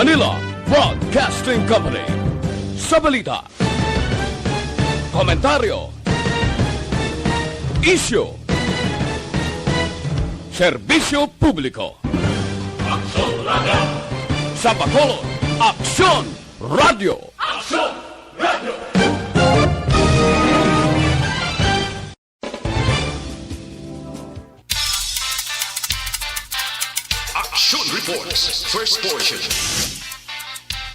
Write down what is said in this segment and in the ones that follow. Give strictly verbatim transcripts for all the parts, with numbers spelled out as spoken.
Manila Broadcasting Company. Sa balita, komentaryo, isyu, serbisyo publiko. Aksyon Radio. Sa Bacolod, Aksyon Radio. Aksyon Radio. Action Reports, first portion.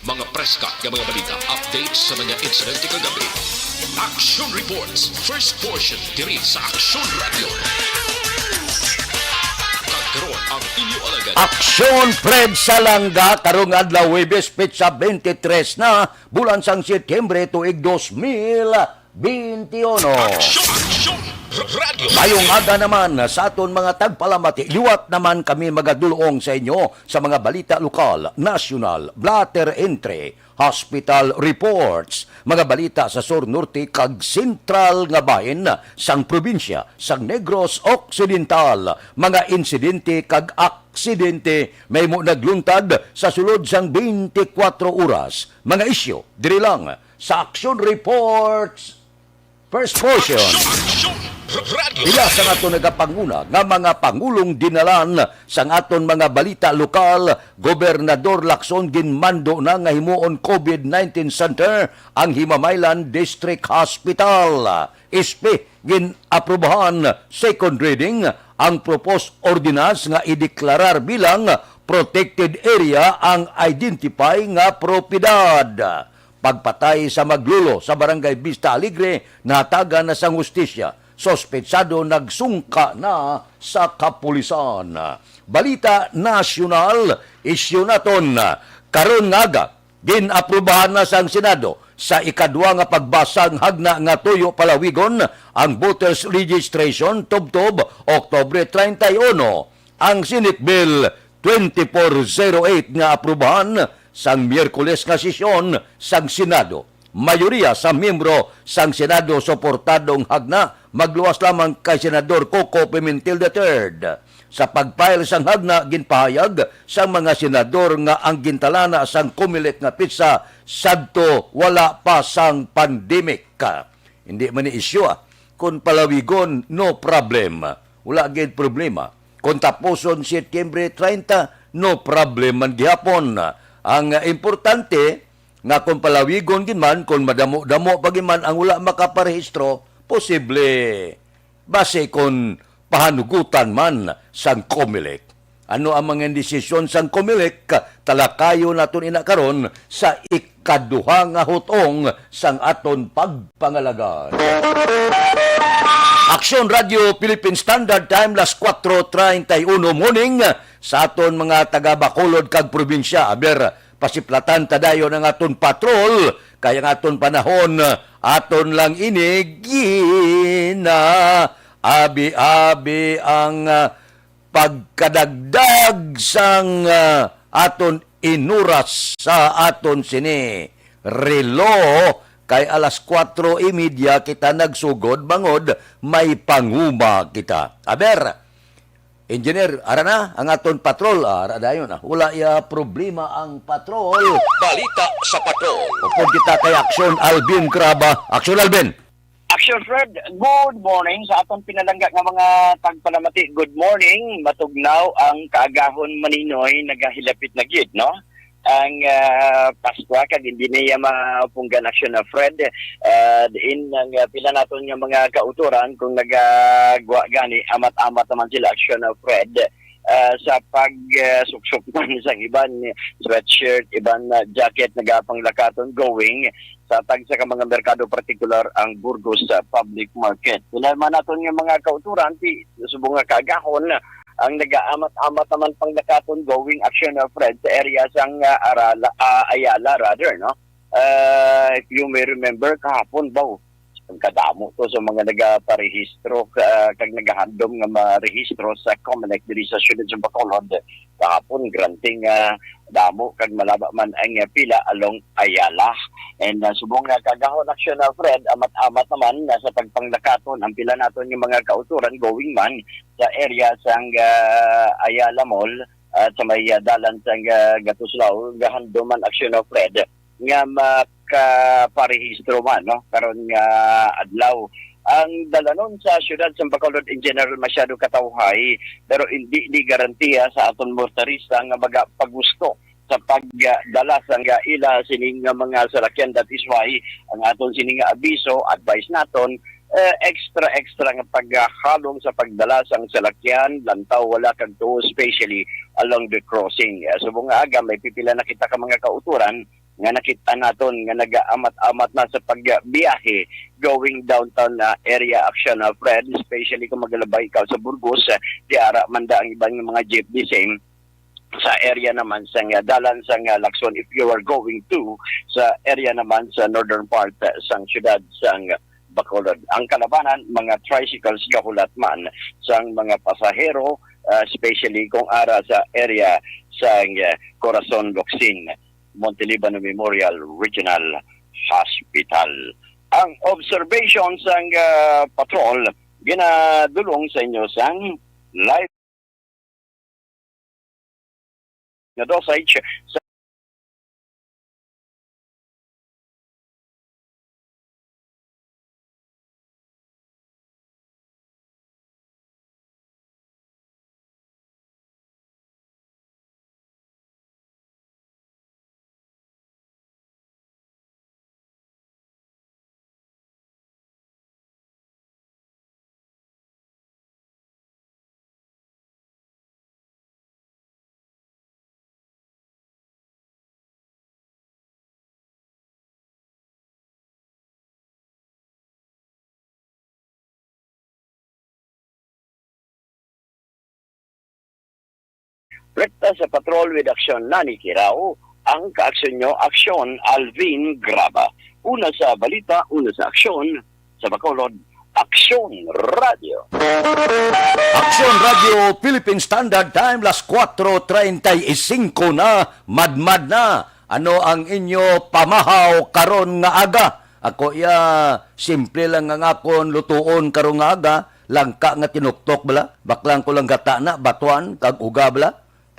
Mga preska nga mga balita, updates sa mga insidente kagabi. Action Reports, first portion, diri sa Action Radio. Kag karon ang inyo alagad. Aksyon Fred Salanga, karong adlaw Huwebes, petsa twenty-three na, bulan sang Setyembre, tuig dos mil twenty-one. Aksyon! Aksyon! R-, Radyo. Mayong aga naman sa aton mga tagpalamati. Liwat naman kami magadulong sa inyo sa mga balita lokal, nasyonal, blotter entry, hospital reports, mga balita sa sur, norte, kag sentral nga bahin sang probinsya sang Negros Occidental, mga insidente kag aksidente mahimo nagluntad sa sulod sang twenty-four oras, mga isyu diri lang sa Action Reports. First portion. Action! Action! R-, Radyo. Pila sa aton nagapanguna nga mga pangulong dinalan sang aton mga balita lokal, Gobernador Lacson ginmando na nga himuon COVID nineteen center ang Himamaylan District Hospital. S P, gin-aprobahan second reading ang proposed ordinance nga ideklarar bilang protected area ang identify nga propiedad. Pagpatay sa maglulo sa Barangay Vista Alegre, nahatagan na sang hustisya. Suspetsado nagsungka na sa kapulisan. Balita nasyonal, isyu naton. Karon nga aga, gin-aprubahan na sang Senado sa ikadwa nga pagbasa ang hagna nga tuyo palawigon ang voters registration tubtob Oktubre treinta y uno. Ang Senate Bill twenty-four zero eight nga aprubahan sang Miyerkules nga sesyon sang Senado. Mayoriya sa miyembro sang Senado suportado ang hagna, magluwas lamang kay Senador Coco Pimentel the third. Sa pag-file sang hagna, ginpahayag sang mga senador nga ang gintalana sang Comelec nga petsa sadto wala pa sang pandemic. Hindi man ni isyu, ah. Kung palawigon, no problem. Wala gid problema. Kung tapuson Setyembre treinta, no problem man gihapon. Ang importante nga kung palawigon gid man, kung madamo-damo pa gid man ang wala makaparehistro, posible basi kon pahanugutan man sang Comelec. Ano ang mga desisyon sang Comelec? Talakayon naton ina karon sa ikaduha nga hutong sang aton pagpangalagad. Aksyon Radio Philippine Standard Time, las kuwatro treinta y uno morning sa aton mga taga Bacolod kag probinsya. Aber, pasiplatan ta dayon ang aton patrol, kay ang aton panahon, aton lang ini gina-abi-abi ang, ah, pagkadagdag sang, ah, aton inuras sa aton sini relo, kay alas kuwatro y media kita nagsugod, bangod may panguma kita. Aber, Engineer, ara na ang aton patrol. Ah, ara dayon, ah. Wala ya problema ang patrol. Balita sa patrol. Upod kita kay Aksyon Alvin Craba. Aksyon Alvin. Action Fred, good morning sa aton pinalangga nga mga tagpalamati. Good morning, matugnaw ang kaagahon, Maninoy, nagahilapit na gyud, no? Ang, ah, Paskwa, kag hindi niya mapunggan, Action na Fred. Ah, diin ang, ah, pila naton nga mga kautoran kung nagagwa gani, amat-amat naman sila, Action na Fred. Ah, sa pag, ah, suksok man sang iban sweatshirt, iban, ah, jacket, nagapanglakaton going sa tagsa ka mga merkado, partikular ang Burgos, ah, Public Market. Pila man naton nga mga kautoran, ti-, subong nga kaagahon, ang nagaamat-amat naman panglakaton going, Action na Fred, sa area sang, ah, Arala, ah, Ayala, rather, no? Ah, if you may remember, kahapon, baw, ang kadamo to sa mga nagaparehistro, ah, kag nagahandom nga marehistro sa Comelec diri sa siyudad sa Bacolod. Kahapon, granting, ah, damo kag malaba man ang, ah, pila along Ayala. And, ah, subong nga kaagahon, Action na Fred, amat-amat naman na sa pagpanglakaton ang pila naton nga mga kautoran going man sa area sang, ah, Ayala Mall, at sa may, ah, dalan sang, ah, Gatuslao, gahanduman aksyon of Fred nga makaparehistro man, no, karon nga adlaw. Ang dalanon sa siyudad sa Bacolod in general masyado katawhay, pero hindi ni garantiya sa aton motorista nga magapagusto sa pagdala sang ila sining nga mga salakyan. That is why ang aton sining nga abiso, advice naton, eh, extra, extra nga paghalong sa pagdala sang salakyan, lantaw, wala kag tuo, especially along the crossing. Eh, subong nga aga, may pipila na kita ka mga kautoran nga nakita naton nga nagaamat-amat na sa pagbiyahe going downtown na area, action na, Fred, especially kung maglabay ikaw sa Burgos, eh, di ara man da ang iban nga mga jeep, the same sa area naman sang, ah, dalan sang, ah, Lacson, if you are going to sa area naman sa northern part, ah, sang siyudad sang Bacolod. Ang kalabanan, mga tricycles gahulat man sang mga pasahero, ah, especially kung ara sa area sang, ah, Corazon Locsin, Montelibano Memorial Regional Hospital. Ang observation sang, ah, patrol ginadulong sa inyo sang live nga dosage sa Rekta sa patrol with action, Nani Kirao, ang kaaksyon nyo, aksyon, Alvin Graba. Una sa balita, una sa aksyon, sa Bacolod, Aksyon Radio. Aksyon Radio, Philippine Standard Time, las kuwatro treinta y cinco na, madmad na. Ano ang inyo pamahaw karon nga aga? Ako iya, simple lang ang akon lutuon karon nga aga, langka nga tinuktok bala, baklang ko lang gata na, batuan, kag uga bala.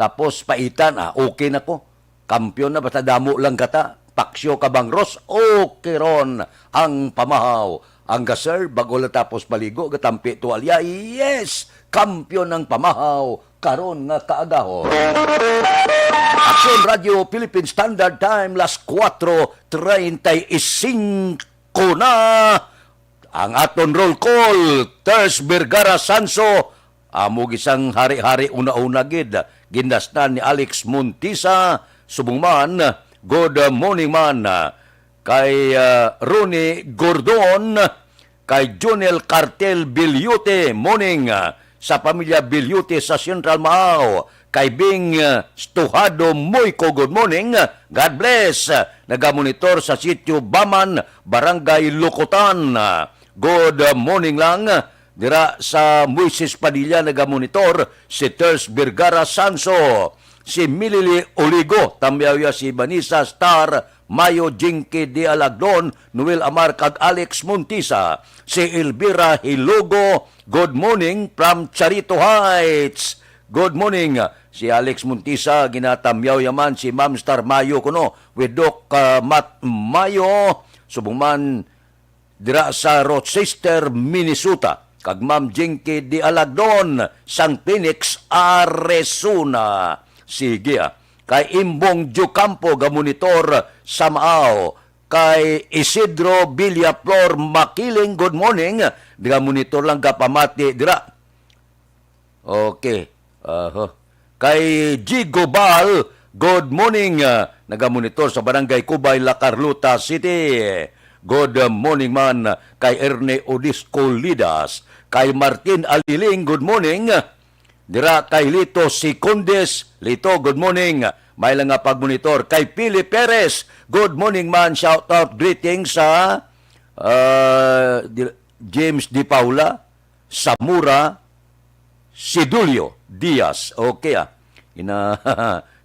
Tapos paitan, ah, okay na ko. Kampiyon na, basta damo lang gata. Paksyo ka bangros, okay ron ang pamahaw. Ang ga-serve, bago lang tapos paligo, gatampi tuwalya. Yes! Kampiyon ang pamahaw karon nga kaagahon. Aksyon Radio Philippine Standard Time, las kuwatro treinta y cinco na. Ang aton roll call, Ters Vergara Sanso, amo gisang hari-hari una-una gid, gindasnan ni Alex Montisa, subong man, good morning man, kay, ah, Ronnie Gordon, kay Jonel Cartel Bilyote, morning, ah, sa pamilya Bilyote sa Central Maaw, kay Bing, ah, Stuhado Moyco, good morning, God bless, nagamonitor sa Sitio Baman, Barangay Lukutan, good morning lang, dira sa Moises Padilla nagamonitor, si Ters Vergara Sanso, si Milili Oligo, tamyaw ya si Vanessa Star, Mayo, Jinky D. Alagdon, Noel Amar, kag Alex Montisa, si Elvira Hilogo, good morning from Charito Heights. Good morning. Si Alex Montisa, ginatamyaw yaman si Ma'am Star Mayo kuno, with Doc, uh, Matt Mayo, subong man dira sa Rochester, Minnesota, kag Ma'am Jinky D. Alagdon sang Phoenix, Arizona. Sige, ah. Kay Imbong Jucampo, gamonitor sa Maaw. Kay Isidro Villaflor Makiling, good morning. Gamonitor lang, gapamati dira. Okay. Aha. Kay Jigo Bal, good morning. Ah, nagamonitor sa Barangay Cubay, La Carlota City. Good morning man kay Ernie Odisco Lidas. Kay Martin Aliling, good morning. Dira kay Lito Secondes. Lito, good morning. May lang nga pagmonitor. Kay Pili Perez, good morning man. Shout out, greetings sa, ah, di-, James Di Paula, Samora, Sidulio Diaz. Okay, ah. Ina,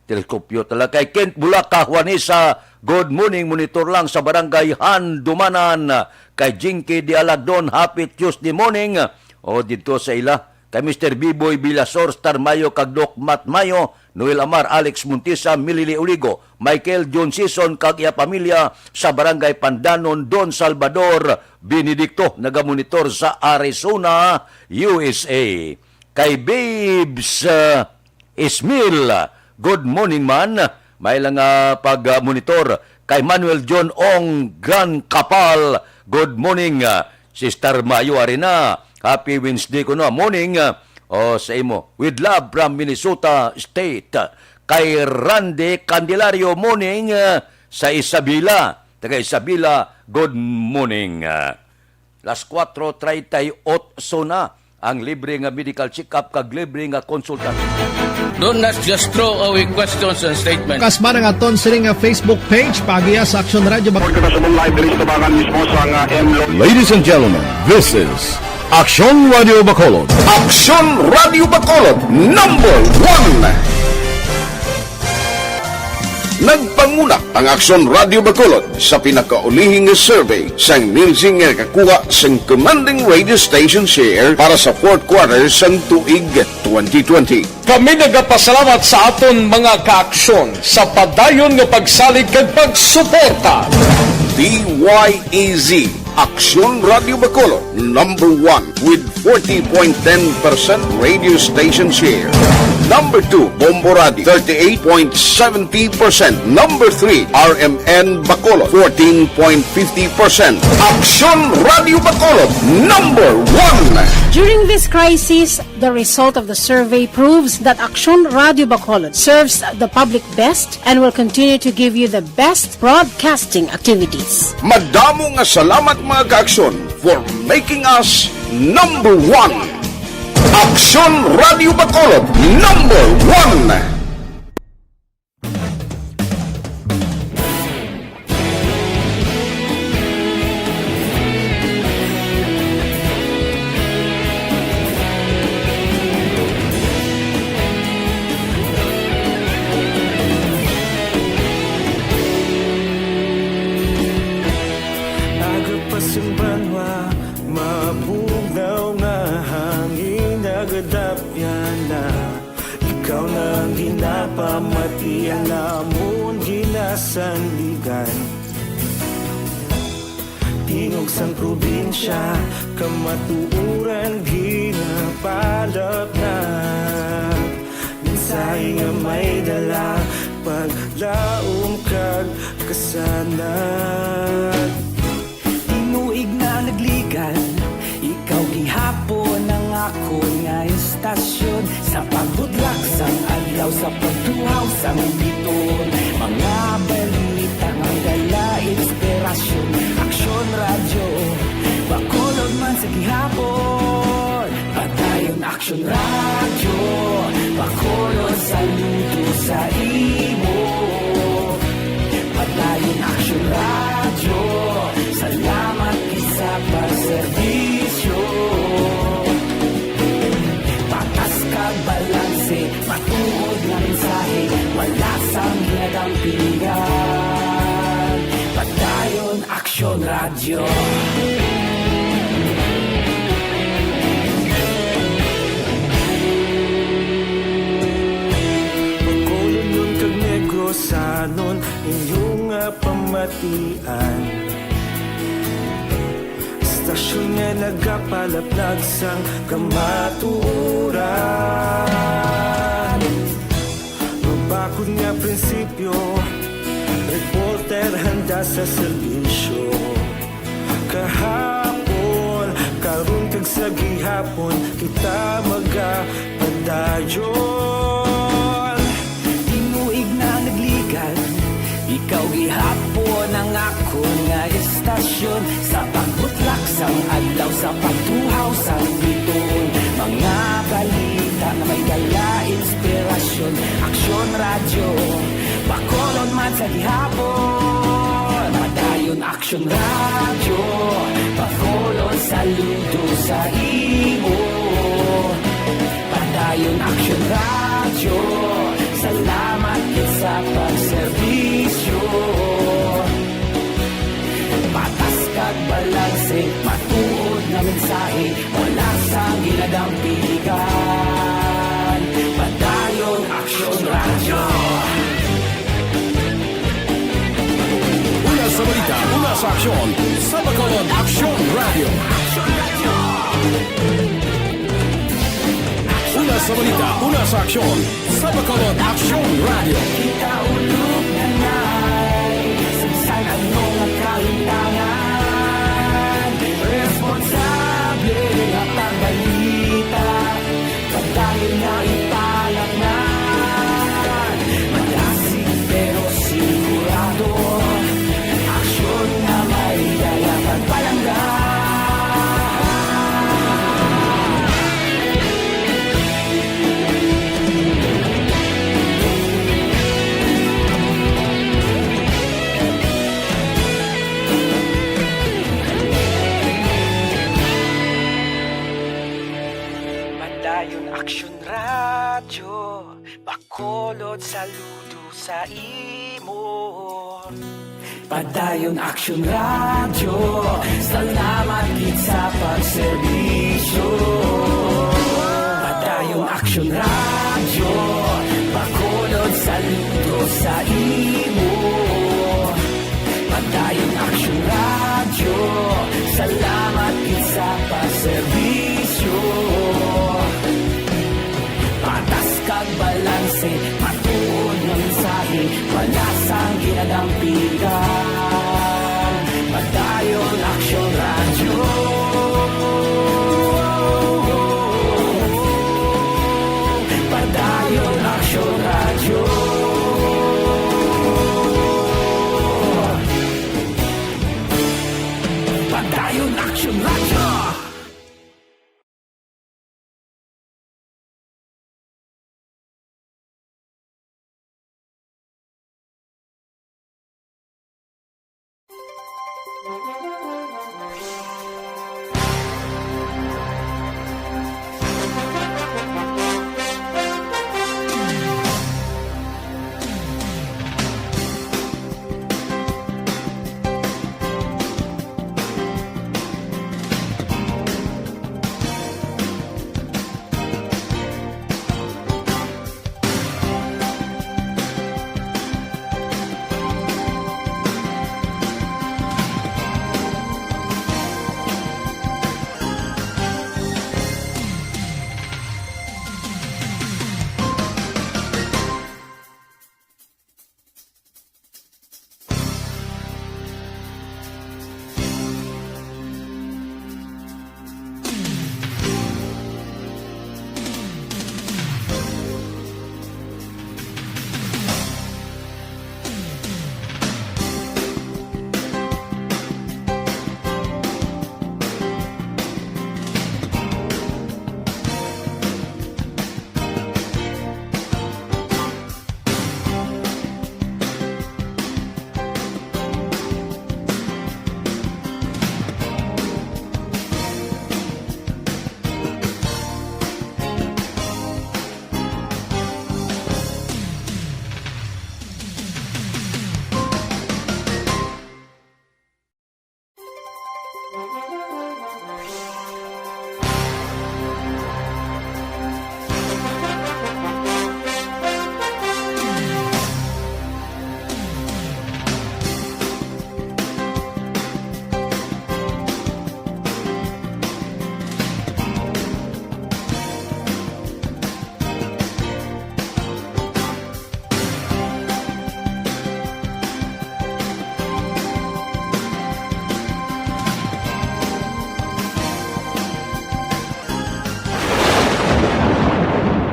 teleskopyo talaga. Kay Kent Bulaca, Juanisa, good morning. Monitor lang sa Barangay Handumanan. Kay Jinky Di Alagdon, happy Tuesday morning. O, dito sa ila. Kay Mister Biboy Villasor, Star Mayo, kag Doc Matt Mayo, Noel Amar, Alex Montisa, Milili Oligo, Michael John Sison, kag iya pamilya sa Barangay Pandanon, Don Salvador Benedicto, nagamonitor sa Arizona, U S A. Kay Babes, uh, Ismil, good morning, man. May lang, ah, pag-monitor. Kay Manuel John Ong Gran Kapal, good morning, ah, Sister Mayo Arena. Happy Wednesday kuno. Morning, ah, o sa imo. With love from Minnesota State. Kay Randy Candelario, morning, ah, sa Isabela. Taga Isabela, good morning. Ah, las cuatro treinta y ocho na ang libre nga medical check-up kag libre nga consultation. Do not just throw away questions and statements. Kasma nga aton sini nga Facebook page, paagiya sa Aksyon Radyo Bacolod. Kita sa live diri sa tabangan mismo sa nga M Lo- Ladies and gentlemen, this is Aksyon Radyo Bacolod. Aksyon Radyo Bacolod, number one. Nagpanguna ang Aksyon Radyo Bacolod sa pinakaulihi nga survey sang Nielsen nga nakakuha sang commanding radio station share para sa fourth quarter sang tuig twenty twenty. Kami nagapasalamat sa aton mga kaaksyon sa padayon nga pagsalig kag pagsuporta. D Y E Z, Aksyon Radyo Bacolod, number one with forty point ten percent radio station share. Number two, Bombo Radio, thirty-eight point seventy percent. Number three, R M N Bacolod, fourteen point fifty percent. Aksyon Radyo Bacolod, number one. During this crisis, the result of the survey proves that Aksyon Radyo Bacolod serves the public best and will continue to give you the best broadcasting activities. Madamo nga salamat, mga kaaksyon, for making us number one. Aksyon Radyo Bacolod, number one. Aga pa sing banwa, mabugnaw nga hangin, nagadapyan na. Ikaw na ang ginapamati, ang amon ginasandigan. Tingog sang probinsya, kamatuoran ginapalapnag. Mensahe nga may dala, paglaom kag kasanag. Tinuig na nagligan, ikaw gihapon ang akon nga istasyon. Sa pagbudlak sang adlaw, sa pagtuhaw sang biton, mga balita nga may dala inspirasyon. Aksyon Radyo Bacolod man sa gihapon. Padayon Aksyon Radyo Bacolod, saludo sa imo. Padayon Aksyon Radyo, salamat gid sa pagserbisyo. Patas kag balanse, matuod nga mensahe, wala sang ginadampingan. Padayon Aksyon Radyo. Bacolodnon kag Negrosanon, inyo nga pamatian. Istasyon nga nagapalaplag sang kamatuoran. Mabakod nga prinsipyo, reporter handa sa serbisyo. Kahapon, karon, kag sa gihapon, kita magapadayon. Tinuig na nagligan, ikaw gihapon ang akon nga istasyon. Sa pagbutlak sang adlaw, sa pagtuhaw sang biton, mga balita nga may dala inspirasyon. Aksyon Radyo Bacolod man sa gihapon. Padayon Aksyon Radyo Bacolod, saludo sa imo. Padayon Aksyon Radyo, salamat gid sa pagserbisyo. Patas kag balanse, matuod nga mensahe, wala sang ginadampingan. Padayon Aksyon Radyo. Una sa aksyon, sa Bacolod Aksyon Radio. Una sa balita, una sa aksyon, sa Bacolod Aksyon Radio. Kita ulog na na'y sa ano nga kahitangan. Responsable nga pagbalita. Padayon nga ipalaknan. Malasig pero sigurado. Aksyon nga may dala kag palangga. Padayon Aksyon Radyo, Bacolod, saludo sa imo. Padayon Aksyon Radyo, salamat gid sa pagserbisyo. Padayon Aksyon Radyo, Bacolod, saludo sa imo. Padayon Aksyon Radyo, salamat gid sa pagserbisyo. Patas kag balanse, matuod nga mensahe, wala sang ginadampigan. Padayon Aksyon Radyo. Padayon Aksyon Radyo. Padayon Aksyon Radyo.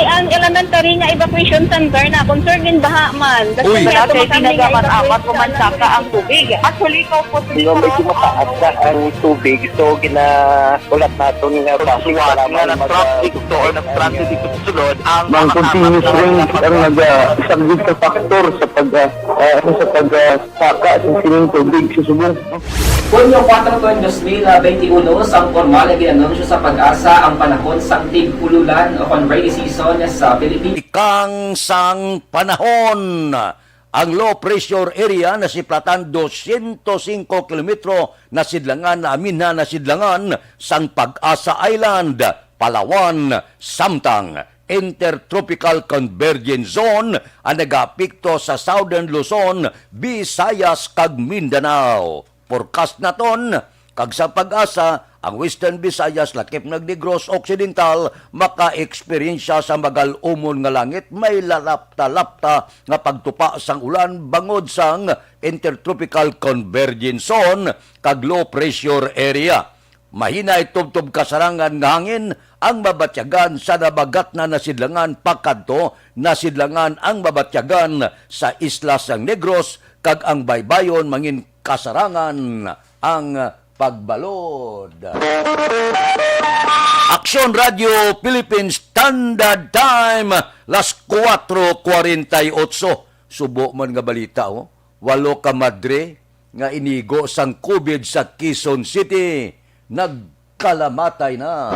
Ang elementary nga evacuation center na concern din baha man. Uy. Wala kay tinaga man amat human saka ang tubig. Actually, ikaw po, medyo mataas na ang tubig, so gina- Ulat naton nga Suwat nga na-traffic to or na-stranded dito sa sulod ang mga continuous rain ang nagasaglit sa factor sa pag, ah, ah, ano, sa pag, ah, saka sa sining tubig sa subong. Hunyo kuwatro, dos mil benti uno, sang pormal nga gin-anunsyo sa PAGASA ang panahon sang tig-ululan o kon rainy season sa Pilipinas. Ikang sang panahon. Ang low pressure area nasiplatan dosyentos singko kilometro na sidlangan, na aminha na sidlangan sang PAGASA Island, Palawan, samtang Intertropical Convergence Zone ang nagaapekto sa Southern Luzon, Visayas, kag Mindanao. Forecast naton, kag sa PAGASA, ang Western Visayas, lakip nag Negros Occidental, maka-eksperyensya sa magal-umon nga langit, may lalapta-lapta nga pagtupa sang ulan bangod sang Intertropical Convergence Zone kag Low Pressure Area. Mahinay tubtob kasarangan nga hangin ang mabatyagan sa nabagatnan na sidlangan pakadto na sidlangan ang mabatyagan sa isla sang Negros, kag ang baybayon mangin kasarangan ang pagbalod. Aksyon Radio Philippines Standard Time, las kuwatro kwarenta y otso. Subo man nga balita, oh. Walo ka madre nga inigo sang COVID sa Quezon City nagkalamatay na.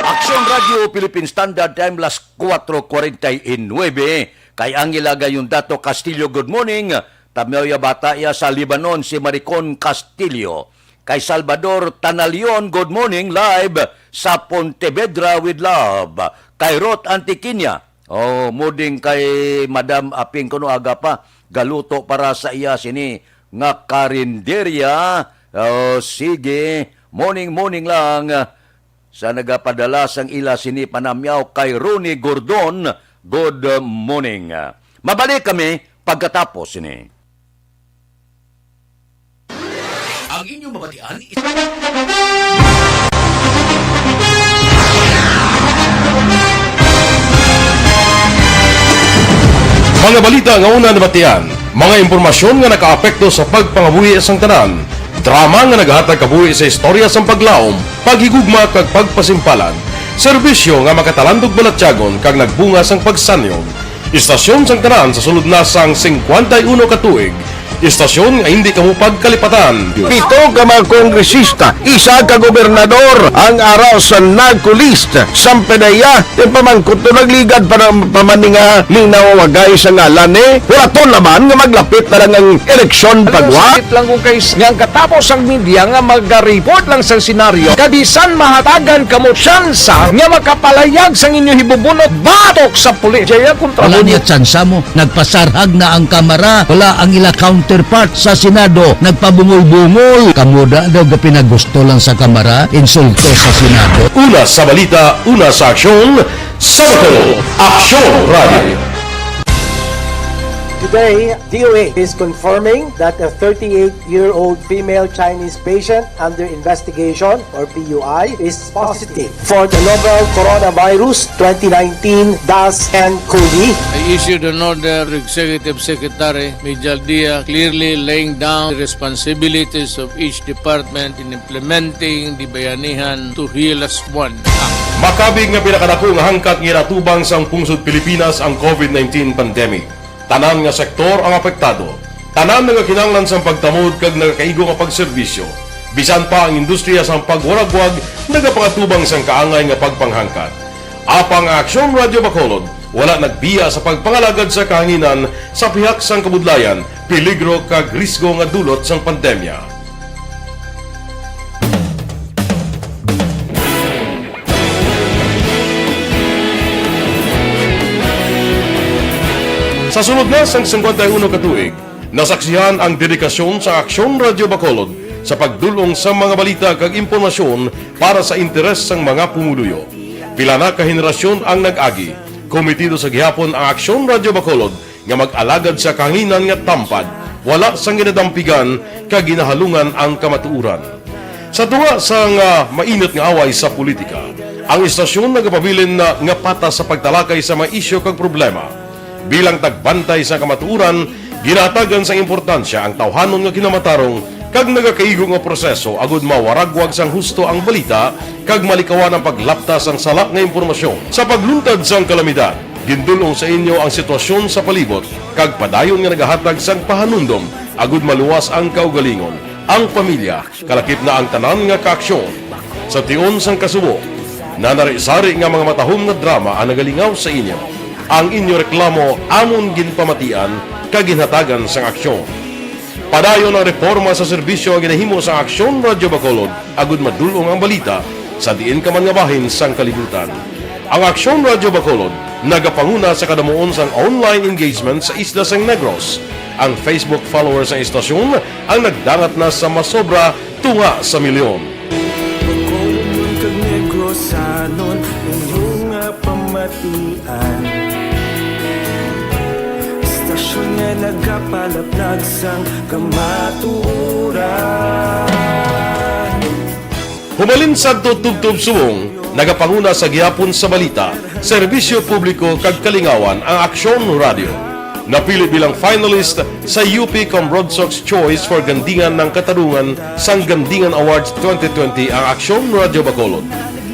Aksyon Radio Philippine Standard Time, las kuwatro kwarenta y nuebe. Kay Angela Gayondato Castillo, good morning. Tamyaw ya bata ya sa Lebanon, si Maricon Castillo. Kay Salvador Tanalion, good morning, live sa Pontevedra with love. Kay Ruth Antiquiña, oh, muding kay Madam Aping, kuno aga pa, galuto para sa iya sini nga karinderya. Oh, sige, morning, morning lang. Sa nagapadala sang ila sini panamyaw kay Ronnie Gordon, good morning. Mabalik kami pagkatapos sini. Ang inyong mabatian is Mga balita nga una nabatian, mga impormasyon nga nakaapekto sa pagpangabuhi sang tanan, drama nga nagahatag kabuhi sa istorya sang paglaom, paghigugma kag pagpasimpalan, serbisyo nga makatalandog balatyagon kag nagbunga sang pagsanyog. Istasyon sang tanan sa sulod na sang singkwenta y uno ka tuig. Istasyon nga hindi kamo pagkalipatan. Pito ka mga kongresista, isa ka gobernador ang ara sa NAGCO list. Sampanaya, ti pamangkot to nagligad pa na, pa man ni nga linaw wagay sa ngalan ni. Wala to laman nga maglapit na lang ang eleksyon pagwa. Sakit lang kung kay nga ang katapos ang media nga magareport lang sa senaryo, kabisan mahatagan kamo tsansa nga makapalayag sang inyo hibubunot batok sa pulis. Jaya kontra Wala mo. Niya tsansa mo. Nagpasarhag na ang Kamara. Wala ang ila counterpart sa Senado. Nagpabungol-bungol. Kamo da daw ga pinagusto lang sa Kamara. Insulto sa Senado. Una sa balita, una sa aksyon, sa Bacolod, Aksyon Radio. Today, D O H is confirming that a thirty-eight-year-old female Chinese patient under investigation, or P U I, is positive for the novel coronavirus twenty nineteen dash N cov. I issued an order to Executive Secretary Mijal Dia, clearly laying down the responsibilities of each department in implementing the Bayanihan to Heal Us One Act. Makabig nga pinakadako nga hangkat nga ginatubang sang pungsod Pilipinas ang COVID nineteen pandemic. Tanan nga sektor ang apektado. Tanan nagakinahanglan sang pagtamod kag nagakaigo nga pagserbisyo. Bisan pa ang industriya sang pagwaragwag nagapangatubang sang kaangay nga pagpanghangkat. Apang ang Aksyon Radio Bacolod wala nagbiya sa pagpangalagad sa kahanginan sa pihak sang kabudlayan, peligro kag risgo nga dulot sang pandemya. Sa sulod na sang singkwenta y uno ka tuig, nasaksihan ang dedikasyon sa Aksyon Radio Bacolod sa pagdul-ong sa mga balita kag impormasyon para sa interes sang mga pumuluyo. Pila na ka henerasyon ang nag-agi, kometido sa gihapon ang Aksyon Radio Bacolod nga mag-alagad sa kahanginan nga tampad, wala sang ginadampigan kag ginahalungan ang kamatuoran. Sa tunga sang, ah, mainit nga away sa politika, ang istasyon nagapabilin na nga patas sa pagtalakay sa mga isyu kag problema. Bilang tagbantay sa kamatuoran, ginahatagan sang importansya ang tawhanon nga kinamatarong kag nagakaigo nga proseso agud mawaragwag sang husto ang balita kag malikawan ang paglapta sang sala nga impormasyon. Sa pagluntad sang kalamidad, gindul-ong sa inyo ang sitwasyon sa palibot kag padayon nga nagahatag sang pahanumdom agud maluwas ang kaugalingon, ang pamilya, kalakip na ang tanan nga kaaksyon. Sa tion sang kasubo, nanari-sari nga mga matahom nga drama ang nagalingaw sa inyo. Ang inyo reklamo amon ginpamatian kag ginhatagan sang aksyon. Padayon ang reporma sa serbisyo nga ginahimo sang Aksyon Radio Bacolod agud madul-ong ang balita sa diin ka man nga bahin sang kalibutan. Ang Aksyon Radyo Bacolod nagapanguna sa kadamuon sang online engagement sa isla sang Negros. Ang Facebook followers sang istasyon ang nagdangat na sa masobra tunga sa milyon. Bacolodnon kag Negrosanon, inyo nga pamatian. Istasyon nga nagapalaplag sang kamatuoran. Humalin sadto tubtob subong, nagapanguna sa gihapon sa balita, serbisyo publiko kag kalingawan ang Aksyon Radio. Napili bilang finalist sa U P Cambronsox Choice for Gandingan ng Katarungan sang Gandingan Awards twenty twenty ang Aksyon Radio Bacolod.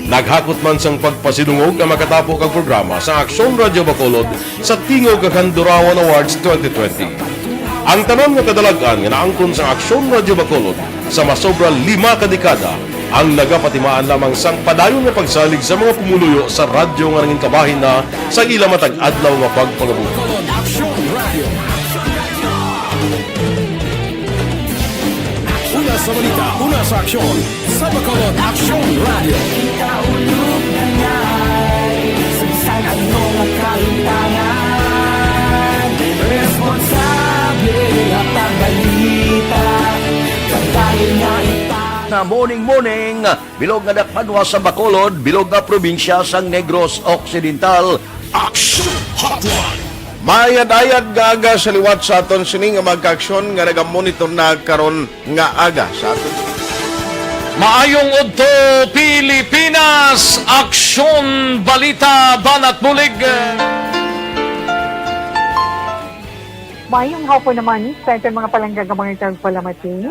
Naghakot man sang pagpasidungog ang makatapo kag programa sa Aksyon Radio Bacolod sa Tingog kag Handurawan Awards twenty twenty. Ang tanan nga kadalag-an nga naangkon sang Aksyon Radio Bacolod sa masobra lima ka dekada ang nagapatimaan lamang sang padayon nga pagsalig sa mga pumuluyo sa radyo nga nangin kabahin na sang ila matag adlaw nga pagpangabuhi. Una sa balita, una sa aksyon, sa Bacolod Aksyon Radio. Kita ulog na ngay, sa bisan ano nga kalimtangan, responsable nga pagbalita, pagdali nga ita. Na morning, morning, bilog nga dakpanwa sa Bacolod, bilog nga probinsya sang Negros Occidental. Action Hotline. Mayad-ayad nga aga sa liwat sa aton sini nga mga kaaksyon nga nagamonitor na karon nga aga sa aton. Maayong udto, Pilipinas! Aksyon, balita, banat bulig. Mayong hapon naman sa aton mga palangga nga mga tagpalamati.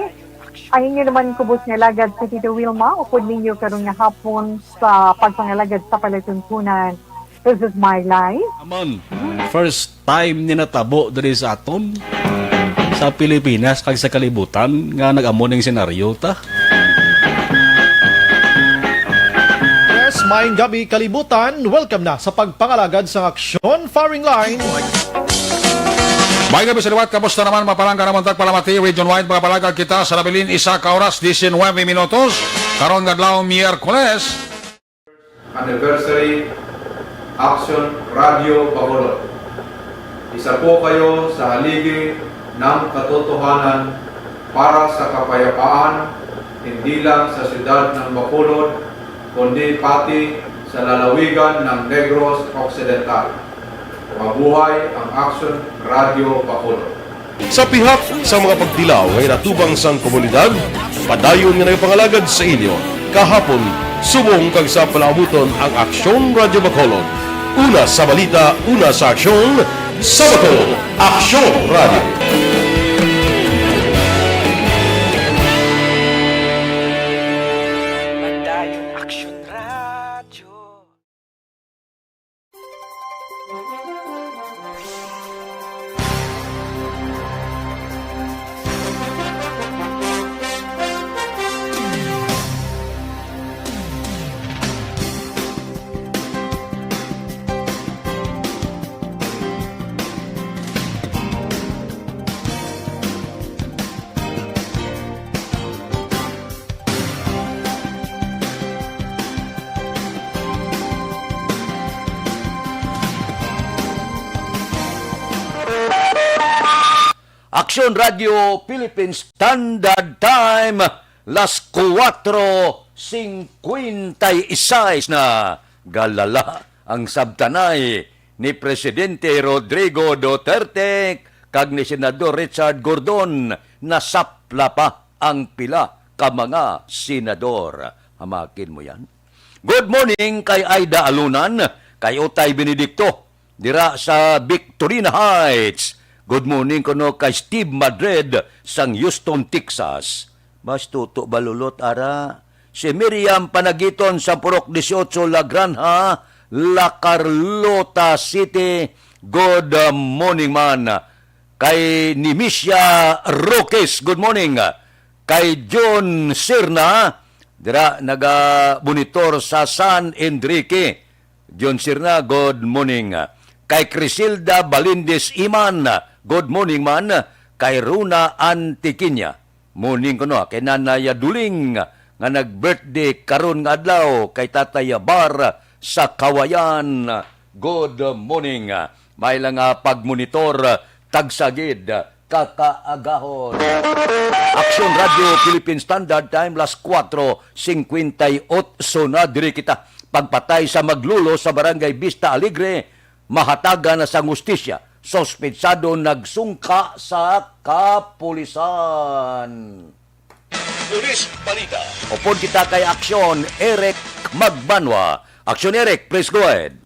Ang inyo naman kubos nga alagad si Tito Wilma, upod ninyo karon nga hapon sa pagpangalagad sa palatuntunan. This is my life. Aman, first time ni natabo diri sa aton, sa Pilipinas kag sa kalibutan nga nag-amo ning senaryo ta. Yes, maayong gabi, kalibutan. Welcome na sa pagpangalagad sang aksyon, firing line. Maayong gabi sa liwat, kamusta naman, mga palangga namon tagpalamati, region wide, mga palangga kita sa nabilin, isa ka oras, diecinuebe minutos, karon nga adlaw, Miyerkules. Anniversary Action Radio Bacolod. Isa po kayo sa haligi ng katotohanan para sa kapayapaan, hindi lang sa siyudad ng Bacolod, kundi pati sa lalawigan ng Negros Occidental. Mabuhay ang Action Radio Bacolod. Sa pihak sa mga pagtilaw nga ginatubang sang komunidad, padayon nga nagapangalagad sa inyo kahapon, subong kag sa palaabuton ang Aksyon Radio Bacolod. Una sa balita, una sa aksyon, sa Bacolod, Aksyon Radio. Padayon Aksyon Radio. Aksyon Radio Philippines Standard Time, las kuwatro singkwenta y seis na. Galala ang sabtanay ni Presidente Rodrigo Duterte kag ni Senador Richard Gordon, nasapla pa ang pila ka mga senador. Hamakin mo yan. Good morning kay Aida Alunan, kay Utay Benedicto, dira sa Victorina Heights. Good morning kuno kay Steve Madrid sang Houston, Texas. Mas tuto balulot ara. Si Miriam Panagiton sa Purok Dieciocho La Granja, La Carlota City. Good, uh, morning man. Kay Nimisia Roques, good morning. Kay John Sirna, dira naga-monitor sa San Enrique. John Sirna, good morning. Kay Crisilda Balindis Iman, good morning man. Kay Runa Antiquiña, morning kuno. Kay Nanay Duling, nga nag-birthday karon nga adlaw. Kay Tatay Bar, sa Kawayan. Good morning. May lang, ah, pagmonitor, tagsagid, kakaagahon. Aksyon Radio Philippine Standard Time, las kuwatro singkwenta y otso na. Diri kita. Pagpatay sa maglulo sa Barangay Vista Alegre, mahatagan na sang hustisya. Suspetsado nagsungka sa kapulisan. Pulis Balita. Upod kita kay Aksyon Eric Magbanwa. Aksyon Eric, please go ahead.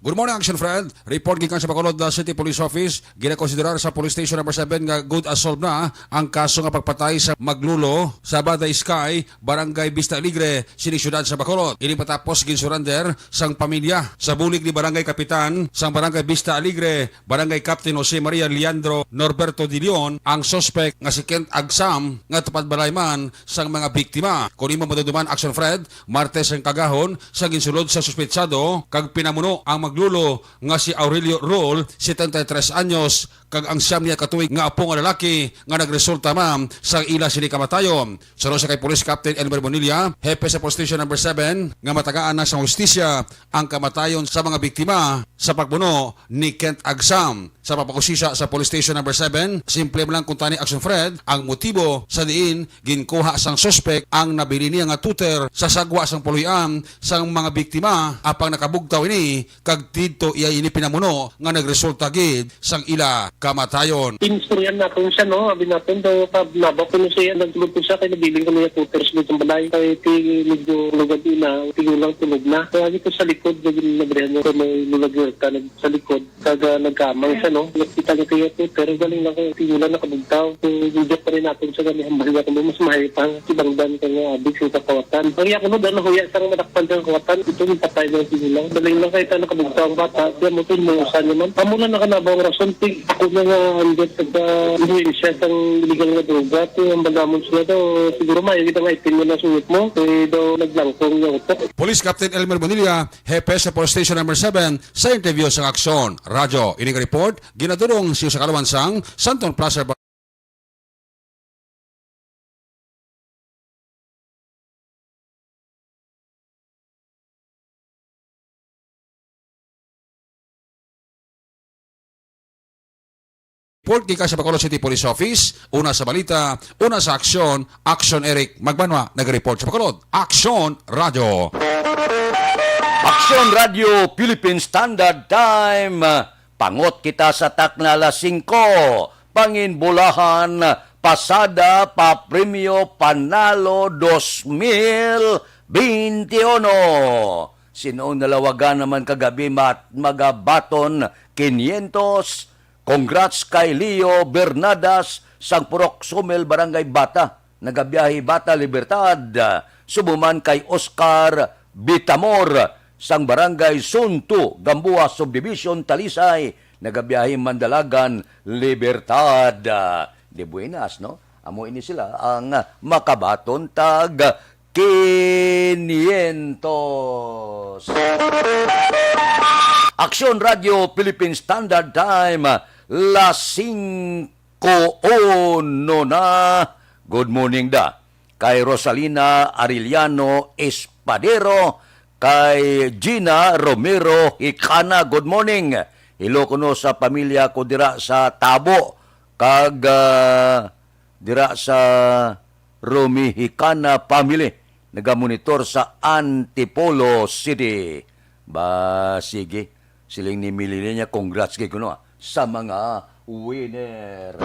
Good morning, Action Friend. Report gikan sa Bacolod, uh, City Police Office. Ginakonsiderar sa Police Station Number seven nga good as solved na ang kaso nga pagpatay sa maglulo sa Baday Sky, Barangay Vista Alegre, sini siyudad sa Bacolod. Ini matapos ginsurrender sang pamilya sa bulig ni Barangay Kapitan sang Barangay Vista Alegre, Barangay Captain Jose Maria Leandro Norberto de Leon, ang suspek nga si Kent Agsam nga tupad balay man sang mga biktima. Kon imo madumduman, Action Friend, Martes ang kagahon sa ginsulod sa suspetsado kag pinamuno ang maglulo nga si Aurelio Rol, setenta y tres anyos, kag ang siyam niya ka tuig nga apo nga lalaki nga nagresulta man sa ila sini kamatayon. Suno sa kay Police Captain Elmer Bonilla, hepe sa Police Station Number seven, nga matagaan na sa hustisya ang kamatayon sa mga biktima sa pagbuno ni Kent Agsam. Sa pagpakusisa sa Police Station Number seven, simple man lang kuntani, Action Fred, ang motibo sa diin ginkuha sang suspek ang nabili niya nga tuter sa sagwa sang puloy-an sang mga biktima, apang nakabugtaw ini kag didto iya ini pinamuno nga nagresulta gid sang ila kamatayon. Inistoryahan naton siya, no? Abi naton daw, kab-, nabaw ko na siya, nagtulog ko siya, kay nabiling ko niya tuter sa balay. Kay ti-, medyo lugad na, tigulang tulog na. Kaya dito sa likod, naging nagrehan niya, may lulagyan ka, nag-, sa likod. Kag, ah, nagkamang siya, no? Nakita niya kaya po, pero galing lang kay tigulang nakabugtaw. So, video pa rin natin siya, gani hambal niya kamo, mas mahay pa. Ibang dan ka nga, abig sa kawatan. Ang iya ko, no, dahil nahuya siya nga madakpan siya ang kawatan. Ito, yung patay na yung tigulang. Galing lang kay ta nakabugtaw ang bata. Siya mo, ito, mo, usan naman. Amo lang nakanabaw ang rason, ti-, ako na nga, ang diyot sa influensya sang illegal nga droga. Ti, ang bala mo siya daw, siguro may, kita nga itim na sungit mo. Kaya daw, naglangkong niya utok. Police Captain Elmer Bonilla, hepe sa Police Station Number seven, sa interview sa Aksyon Radyo. Ining report ginadurong sa iyo sa kalawan sang Santon Plaza. Report gikan sa Bacolod City Police Office, una sa balita, una sa aksyon, Action Eric Magbanwa, nag-report sa Bacolod. Action Radio. Action Radio Philippine Standard Time. Pangot kita sa takna alas singko. Panginbulahan, pasada, papremyo, panalo, dos mil beinti uno. Sin-o ang nalawagan naman kagabi, mat-, magabaton quinientos. Congrats kay Leo Bernadas sang Purok Sumil, Barangay Bata. Nagabiyahe Bata, Libertad. Subo man kay Oscar Bitamor sang Barangay Sunto, Gamboa Subdivision, Talisay. Nagabiyahe man Dalagan, Libertad. De buenas, no? Amo ini sila ang makabaton tag quinientos. Aksyon Radio Philippine Standard Time, las singko uno na. Good morning da kay Rosalina Arellano Espadero, kay Gina Romero Hicana. Good morning. Hello kuno sa pamilya ko dira sa Tabo, kag, ah, dira sa Romihicana family, nagamonitor sa Antipolo City. Ba, sige. Siling ni Mililia niya, congrats kay kuno, ah, sa mga winner.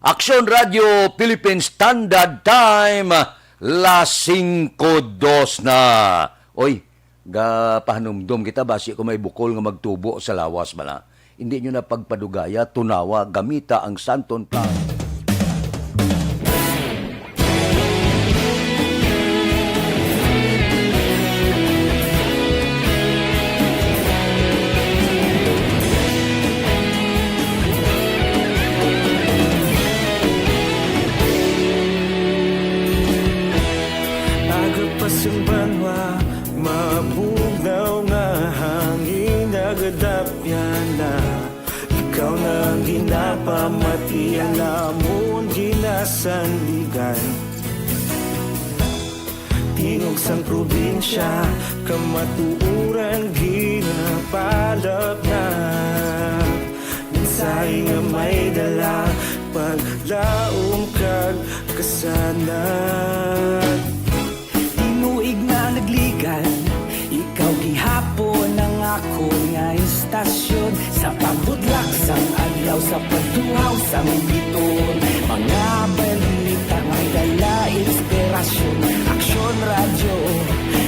Aksyon Radio Philippine Standard Time, las singko dos na. Oy, gapahanumdom kita, basi ko may bukol nga magtubo sa lawas bala. Hindi nyo na pagpadugaya, tunawa, gamita ang Santon Plus. Aga pa sing banwa, mabugnaw nga hangin, nagadapyan na. Ikaw na ang ginapamati, ang amon ginasandigan. Tingog sang probinsya, kamatuoran ginapalapnap. Mensahe nga may dala, paglaom kag kasanag. Tinuig na nagligan, ikaw gihapon ang akon nga istasyon. Sa pagbudlak sang adlaw, sa pagduhaw sang biton, mga balita may dala inspirasyon. Aksyon Radyo,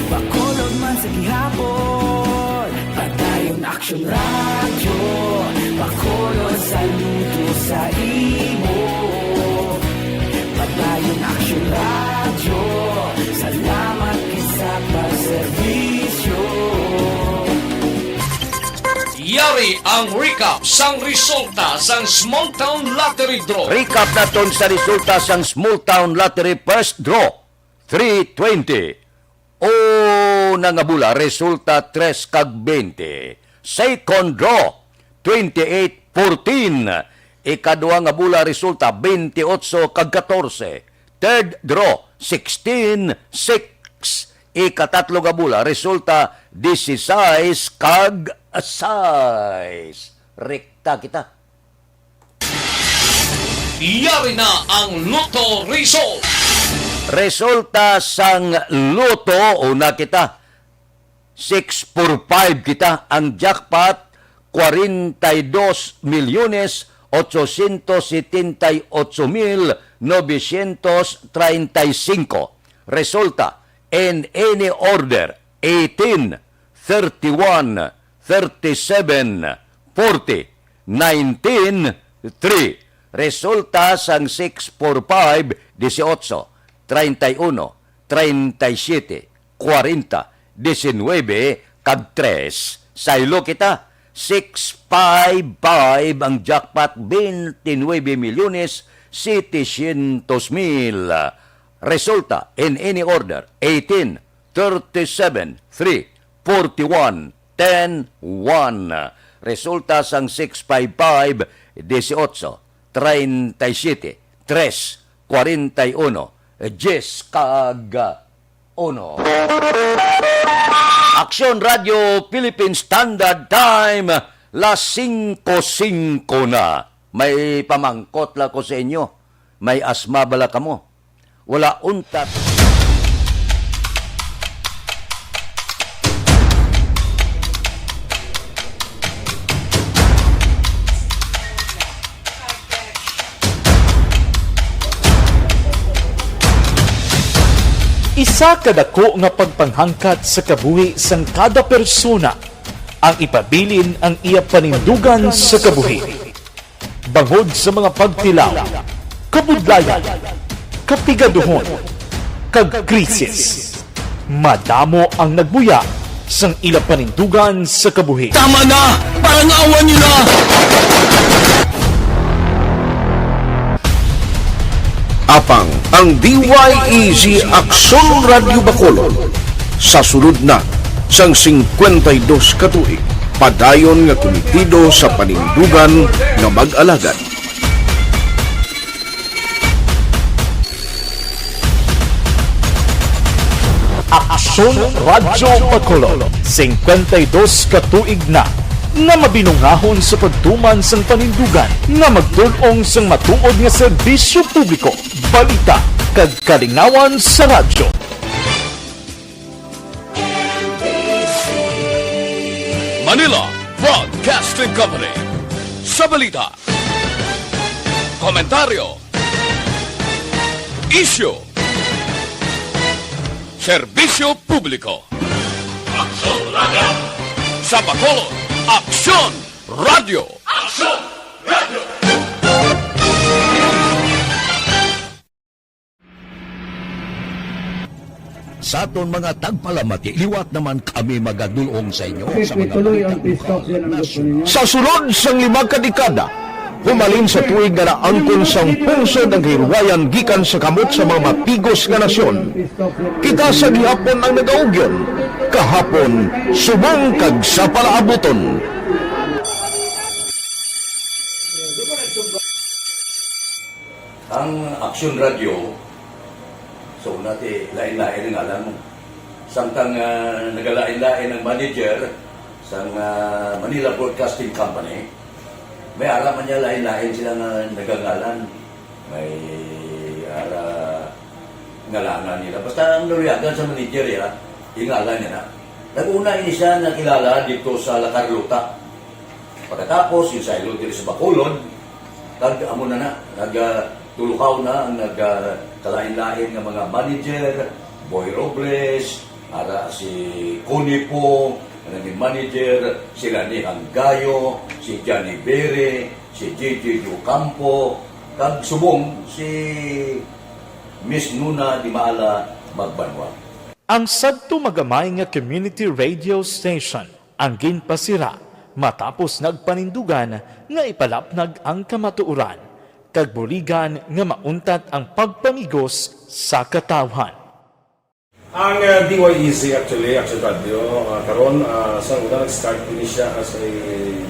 Bacolod man sa gihapon. Padayon Aksyon Radyo, Bacolod, saludo sa imo. Padayon Aksyon Radyo, salamat kita sa pagserbisyo. Yari ang recap sang resulta sang Small Town Lottery Draw. Recap naton sa resulta sang Small Town Lottery First Draw, three twenty. Una nga bola, resulta tres kag twenty. Second draw, twenty-eight fourteen. Ikaduha nga bola, resulta twenty-eight kag katorse. Third draw, sixteen six. Ikatatlo nga bola, resulta dieciséis kag sais. Rekta kita. Yari na ang Lotto result. Resulta sang Lotto, una kita, six four five kita, ang jackpot, cuarenta y dos millones ochocientos setenta y ocho mil novecientos treinta y cinco. Resulta, in any order, eighteen, thirty-one, thirty-seven, forty, nineteen, three. Resulta sang six four five, dieciocho, treinta y uno, treinta y siete, cuarenta, diecinuebe, kag tres. Saylo kita, six five five ang jackpot, veintinuebe milyones setecientos mil. Resulta, in any order, eighteen, thirty-seven, three, forty-one, ten, one. Resulta sang six five five, dieciocho, treinta y siete, tres, cuarenta y uno, diez kag uno. Aksyon Radyo Philippine Standard Time, las singko singko na. May pamangkot la ko sa inyo. May asma bala kamo? Wala untat. Isa ka dako nga pagpanghangkat sa kabuhi sang kada persona ang ipabilin ang iya panindugan sa kabuhi. Bangod sa mga pagtilaw, kabudlayan, kapigaduhon, kag krisis, madamo ang nagbuya sang ila panindugan sa kabuhi. Tama na! Parangawan niyo na! Apang ang D Y E G Aksyon Radyo Bacolod sa sulod na sang singkwenta y dos ka tuig, padayon nga kumitido sa panindugan nga mag-alagad. Aksyon Radyo Bacolod, singkwenta y dos ka tuig na nga mabinungahon sa pagtuman sang panindugan nga magtul-ong sang matuod nga serbisyo publiko, balita, kag kalingawan sa radyo. Manila Broadcasting Company. Sa balita, komentaryo, isyu, serbisyo publiko. Aksyon Radyo. Sa Bacolod, Aksyon Radyo. Aksyon Radyo. Sa aton mga tagpalamati, liwat naman kami magadul-ong sa inyo sa mga balita lokal, nasyonal. Sa sulod sang lima ka dekada, humalin sa tuig nga naangkon sang pungsod ang kahilwayan gikan sa kamot sa mga mapigos nga nasyon, kita sa gihapon ang nagaugyon, kahapon subong kag sa palaabuton. Ang Aksyon Radyo, so, nati, lain-lain ang ngalan mo. Samtang, ah, nagalain-lain ang manager sang, ah, Manila Broadcasting Company, may ara man niya lain-lain sila nga nagangalan. May ara ngalangan nila. Basta ang naluyagan sa manager, ya, ingalan niya na. Nag-una ini siya nakilala dito sa La Carlota. Pagkatapos, yung saylo diri sa Bacolod, kag amo na na, nag, ah, tulukaw na ang nag, ah, kalain-lain nga mga manager, Boy Robles, ara si Connie Pong, ang naging manager, si Lani Hanggayo, si Johnny Bere, si J J Ocampo, kag subong si Miss Nuna Dimala Magbanwa. Ang sadto magamay nga community radio station ang ginpasira matapos nagpanindugan nga ipalapnag ang kamatuoran kag buligan nga mauntat ang pagpamigos sa katawhan. Ang, uh, D Y E Z actually, Action Radio, uh, karon, uh, sa una nag-start ini siya as a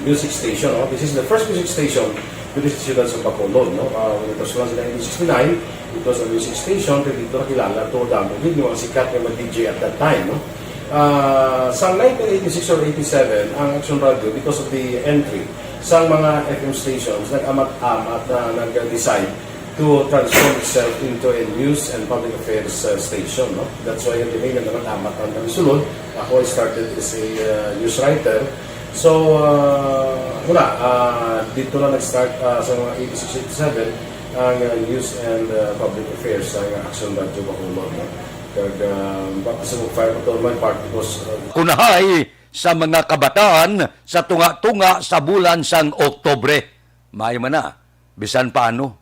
music station, no? This is the first music station dito sa siyudad sa Bacolod, no? Uh, when it was launched in nineteen sixty-nine, it was a music station, kaya dito nakilala to damo gid yung mga sikat nga mga D J at that time, no? Uh, sa nineteen eighty-six or eighty-seven, ang Action Radio, because of the entry sa mga F M stations, nag-amat-amat na nag-decide to transform itself into a news and public affairs, uh, station, no? That's why yung name na naman, Amat ang kami sulod. Ako, I started as a, uh, news writer. So, uh, wala, uh, dito na nag-start, uh, sa mga eighty-six, eighty-seven, ang, uh, news and, uh, public affairs sa Action Radio Bacolod, no? Kag, uh, baka sa mag-fire ko to my part because, uh, Kunahay sa mga kabataan sa tunga-tunga sa bulan sang Oktubre. Maayo man na, bisan paano,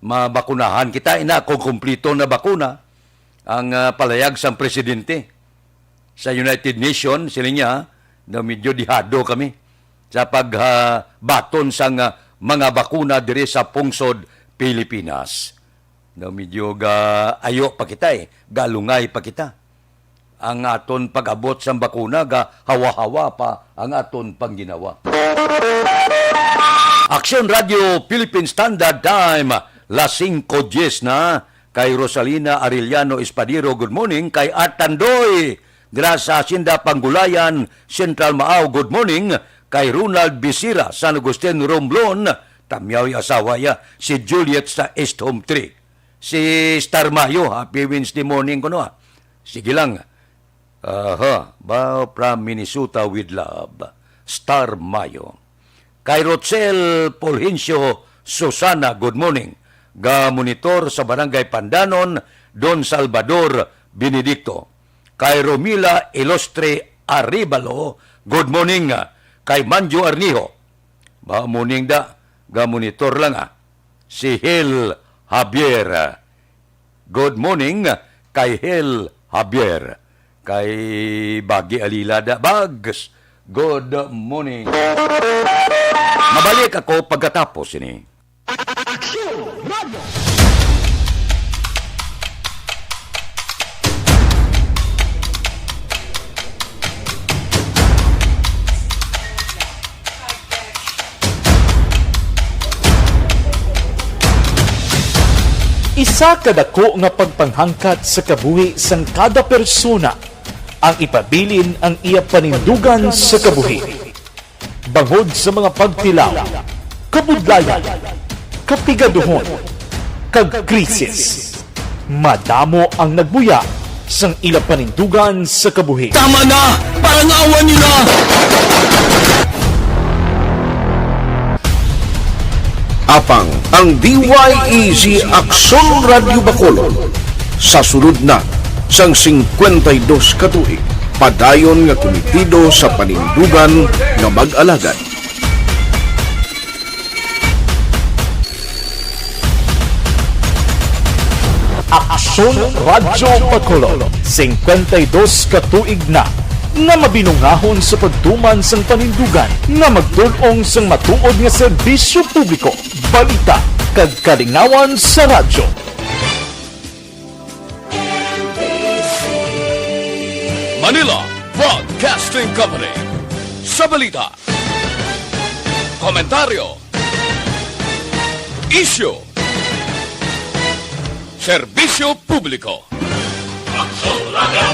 mabakunahan kita, ina, kung kumplito na bakuna ang, ah, palayag sang presidente sa United Nations, sila niya, na medyo dihado kami sa pag, ah, baton sang, ah, mga bakuna diri sa pungsod Pilipinas. Na medyo ga-ayo pa kita, eh, galungay pa kita. Ang aton pag-abot sang bakuna, ga hawa-hawa pa ang aton pangginawa. Aksyon Radio Philippine Standard Time, las singko dies na. Kay Rosalina Arellano Espadero, good morning. Kay Art Tandoy, dira sa Hacienda Panggulayan, Central Maao, good morning. Kay Ronald Bisira, San Agustin, Romblon, Tamyaw yung asawa ya, si Juliet sa East Home three. Si Star Mayo, happy Wednesday morning kuno, ah. Sige lang. Aha, ba, from Minnesota with love. Star Mayo. Kay Rochelle Fulgencio Susana, good morning. Ga monitor sa Barangay Pandanon, Don Salvador Benedicto. Kay Romila Ilustre Arevalo, good morning. Kay Manjo Arnijo, ba morning da, ga monitor lang, ah. Si Hel Javier. Good morning kay Hel Javier. Kay Bagi Alila da, Bags, good morning. Mabalik ako pagkatapos ini. Aksyon Radio! Isa ka dako nga pagpanghangkat sa kabuhi sang kada persona ang ipabilin ang iya panindugan sa kabuhi. Bangod sa mga pagtilaw, kabudlayan, kapigaduhon, kag krisis, madamo ang nagbuya sang ila panindugan sa kabuhi. Tama na! Parang awa nila! Apang ang D Y E Z Aksyon Radio Bacolod sa sulod na sang singkwenta y dos ka tuig, padayon nga kumitido sa panindugan nga mag-alagad. Aksyon Radyo Bacolod, singkwenta y dos ka tuig na nga mabinungahon sa pagtuman sang panindugan nga magtul-ong sang matuod nga serbisyo publiko, balita, kag kalingawan sa radyo. Manila Broadcasting Company. Sa balita, komentaryo, isyu, serbisyo publiko. Aksyon Radio!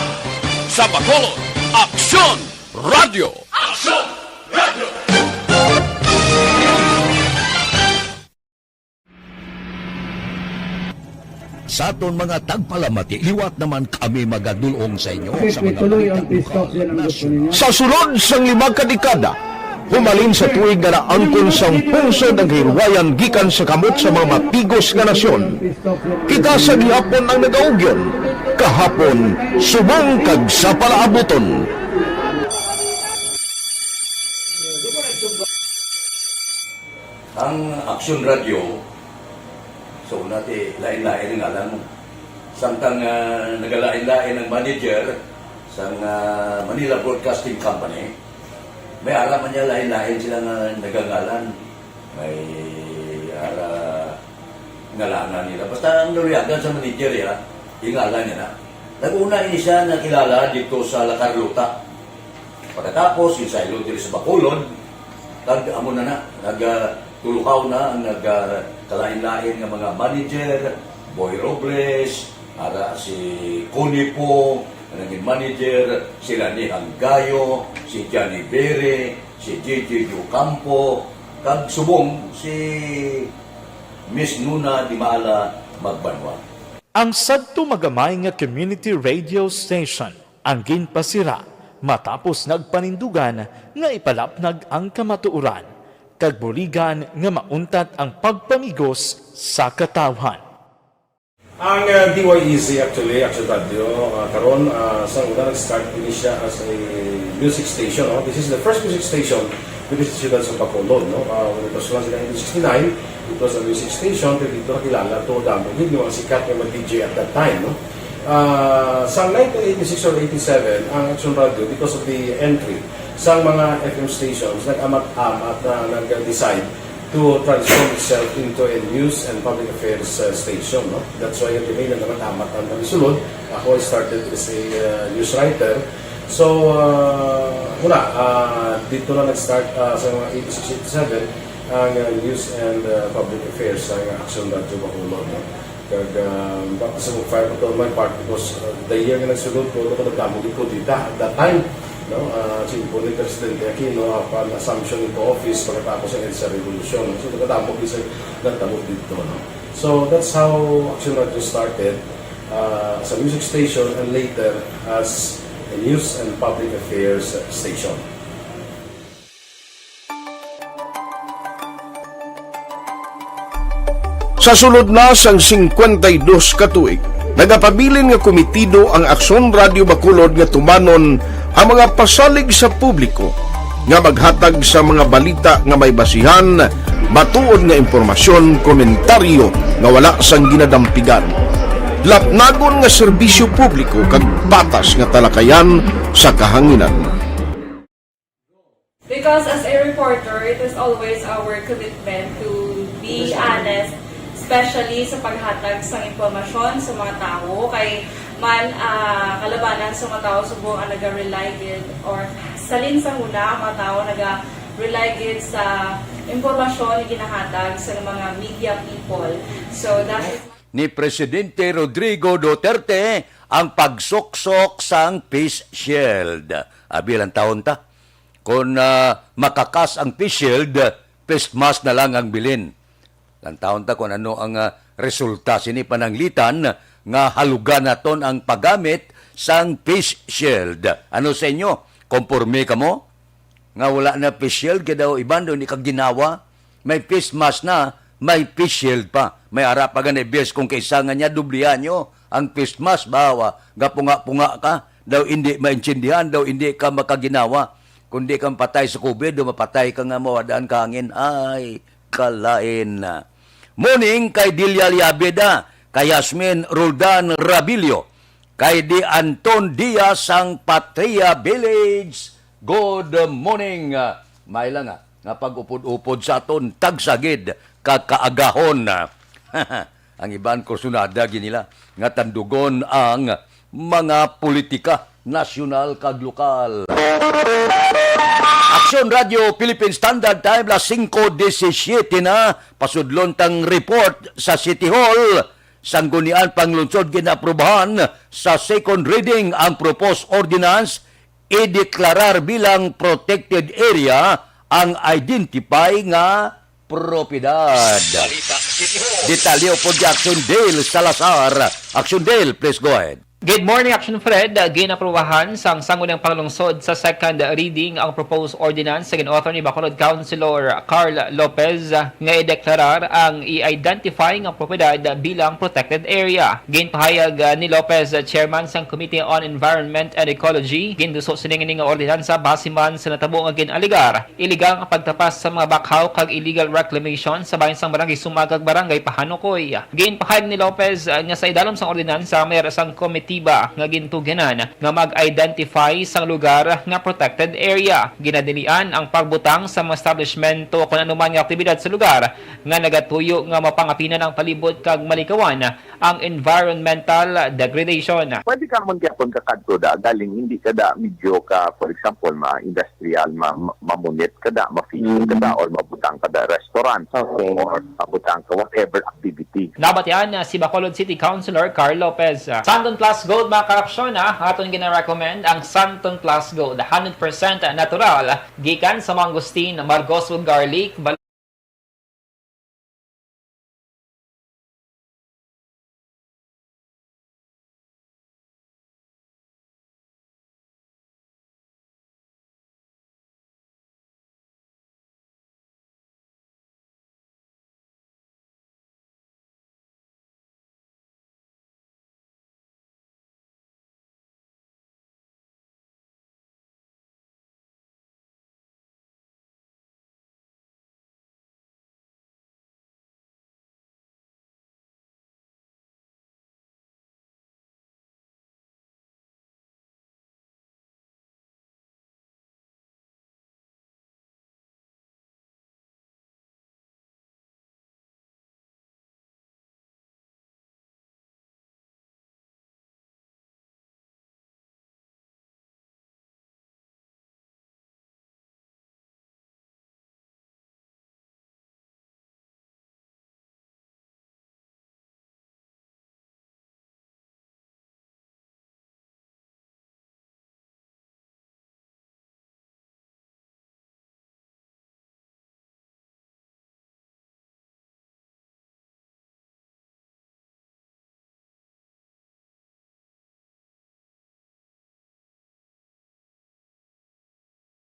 Sa Bacolod, Aksyon Radio. Aksyon Radio. Sa aton mga tagpalamati, liwat naman kami magadulong sa inyo sa mga balita lokal, nasyonal. Sa sulod sang lima ka dekada, humalin sa tuig nga naangkon sang pungsod ang kahilwayan gikan sa kamot sa mga matigos nga nasyon, kita sa gihapon ang nagaugyon, kahapon, subong kag sa palaabuton. Ang Aksyon Radio, sa una, ti, lain-lain ang ngalan mo. Samtang, ah, nagalain-lain ang manager sang, ah, Manila Broadcasting Company, may ara man niya lain-lain sila nga nagangalan. May ara ngalangan nila. Basta ang naluyagan sa manager, ya, ingalan niya na. Nag-una ini siya nakilala dito sa La Carlota. Pagkatapos, ginsaylo diri sa Bacolod, kag amo na na, nag, ah, tulukaw na ang nag, ah, kalain-lain nga mga manager, Boy Robles, ara si Connie Po, nga naging manager, sila ni Hanggayo, si Johnny Bere, si J J Ocampo, kag subong si Miss Nuna Dimala Magbanwa. Ang sadto magamay nga community radio station ang ginpasira matapos nagpanindugan nga ipalapnag ang kamatuoran kag buligan nga mauntat ang pagpamigos sa katawhan. Ang, uh, D Y E Z actually, Action Radio, uh, karon, uh, sa una nag-start ini siya as a music station, no? This is the first music station dito sa siyudad sa Bacolod, no? Uh, when it was launched in nineteen sixty-nine, it was a music station, pero dito nakilala to, damo gid yung mga sikat nga mga D J at that time, no? Ah, sa nineteen eighty-six or eighty-seven, ang Action Radio, because of the entry sa mga F M stations, nag-amat-amat na nag-decide to transform itself into a news and public affairs, uh, station, no? That's why, nag-remain na naman amat ang nagsulod. Ako, I started as a, uh, news writer. So, uh, wala, uh, dito na nag-start, uh, sa mga eighty-six, eighty-seven, ang, uh, news and, uh, public affairs sa Action Radio Bacolod, no? Kag, ah, baka sa mag-fire ko to on my part because, ah, the year nga nagsulod ko, ano ko nagdamo gid ko dita at that time, no? Ah, si Impo ni Presidente Aquino, upon assumption into office, pagkatapos ang EDSA Revolution. So, nagdamo gid sa nagdamo dito, no? So, that's how Action Radio started, ah, as a music station and later as a news and public affairs station. Sa sulod na sang singkwenta y dos ka tuig, nagapabilin nga komitido ang Aksyon Radio Bacolod nga tumanon ang mga pasalig sa publiko nga maghatag sa mga balita nga may basihan, matuod nga impormasyon, komentaryo nga wala sang ginadampigan, lapnagon nga serbisyo publiko kag patas nga talakayan sa kahanginan. Because as a reporter, it is always our commitment to be honest, especially sa paghatag sang impormasyon sa mga tawo. Kay man, ah, kalabanan sa mga tawo subong ang naga-rely gid, or salin sa huna ang mga tawo naga-rely gid sa impormasyon nga ginahatag sa mga media people. So, that is Ni Presidente Rodrigo Duterte ang pagsuksok sang face shield. Abi, lantawon ta. Kon, ah, makakas ang face shield, face mask na lang ang bilin. Lantawon ta kon ano ang, ah, resulta sini pananglitan nga halugan naton ang paggamit sang face shield. Ano sa inyo? Komporme kamo nga wala na face shield? Kay daw iban daw hindi ka ginawa. May face mask na, may face shield pa. May ara pa gani, bes, kung kaisa nga niya, dublihan nyo ang face mask, bawa, gapunga-punga ka, daw hindi maintindihan, daw hindi ka makaginawa. Kung di ka mapatay sa covid, daw mapatay ka nga mawadaan ka hangin. Ay, kalain na. Morning kay Delia Liabeda, kay Yasmin Roldan Rabilio, kay Di Anton Diaz sang Patria Village. Good morning. Ah, may lang, ah, nga pag-upod-upod sa aton, tagsagid ka kaagahon. Ang iban, kursunada gid nila nga tandugon ang mga politika nasyonal kag lokal. Aksyon Radio Philippine Standard Time, las singko disisiete na. Pasudlon tang report sa City Hall. Sangguniang Panglungsod, ginaaprubahan sa second reading ang proposed ordinance, ideklarar bilang protected area ang identify nga propiedad. Balita City Hall. Detalye pod kay Action Dale Salazar. Action Dale, please go ahead. Good morning, Action Fred. Ginaaprubahan sang Sangguniang Panglungsod sa second reading ang proposed ordinance sa gin-author ni Bacolod Councilor Carl Lopez nga ideklarar ang i-identify nga propiedad bilang protected area. Ginpahayag, ah, ni Lopez, ah, chairman sang Committee on Environment and Ecology, ginduso sini nga ordinansa base man sa natabo nga gin-alegar iligal nga pagtapas sa mga bakhaw kag illegal reclamation sa bahin sang Barangay Sumag kag Barangay Pahanukoy. Ginpahayag ni Lopez, ah, nga sa idalom sang ordinansa may ara sang komitiba nga gintuginan nga mag-identify sang lugar nga protected area. Ginadilian ang pagbutang sa mga establishmento o kon anuman nga aktibidad sa lugar nga nagatuyo nga mapangapinan ang palibot kag malikawan ang environmental degradation. Pwede ka man gyapon kakadto da, galing hindi ka da medyo ka, for example, ma-industrial, ma-, ma-, mamunit ka da, ma-fishing ka da, Mm. or mabutang ka da restaurant, Okay. or mabutang ka whatever activity. Nabatian na si Bacolod City Councilor Carl Lopez. Santon Plus Gold, mga ka-aksyon, ah, aton gina-recommend ang Santon Plus Gold, hundred percent natural, gikan sa mangosteen, margoso garlic,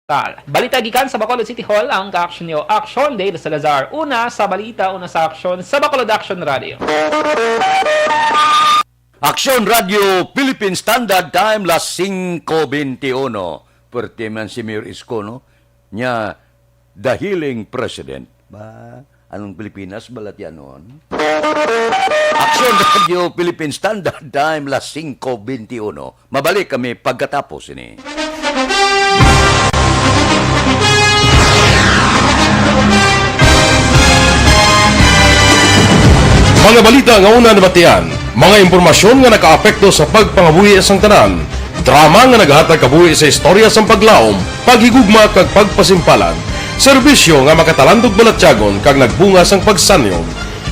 Tal. Balita gikan sa Bacolod City Hall, ang ka-aksyon niyo, Action Dale Salazar. Una sa balita, una sa aksyon, sa Bacolod Action Radio. Action Radio Philippine Standard Time, las singko benti uno. Pwerte man si Mayor Isko, no? Nya, The Healing President. Ba, anong Pilipinas balatyanon? Action Radio Philippine Standard Time, las singko benti uno. Mabalik kami pagkatapos ini. Mga balita nga una nabatian, mga impormasyon nga nakaapekto sa pagpangabuhi sang tanan, drama nga nagahatag kabuhi sa istorya sang paglaom, paghigugma kag pagpasimpalan, serbisyo nga makatalandog balatyagon kag nagbunga sang pagsanyog.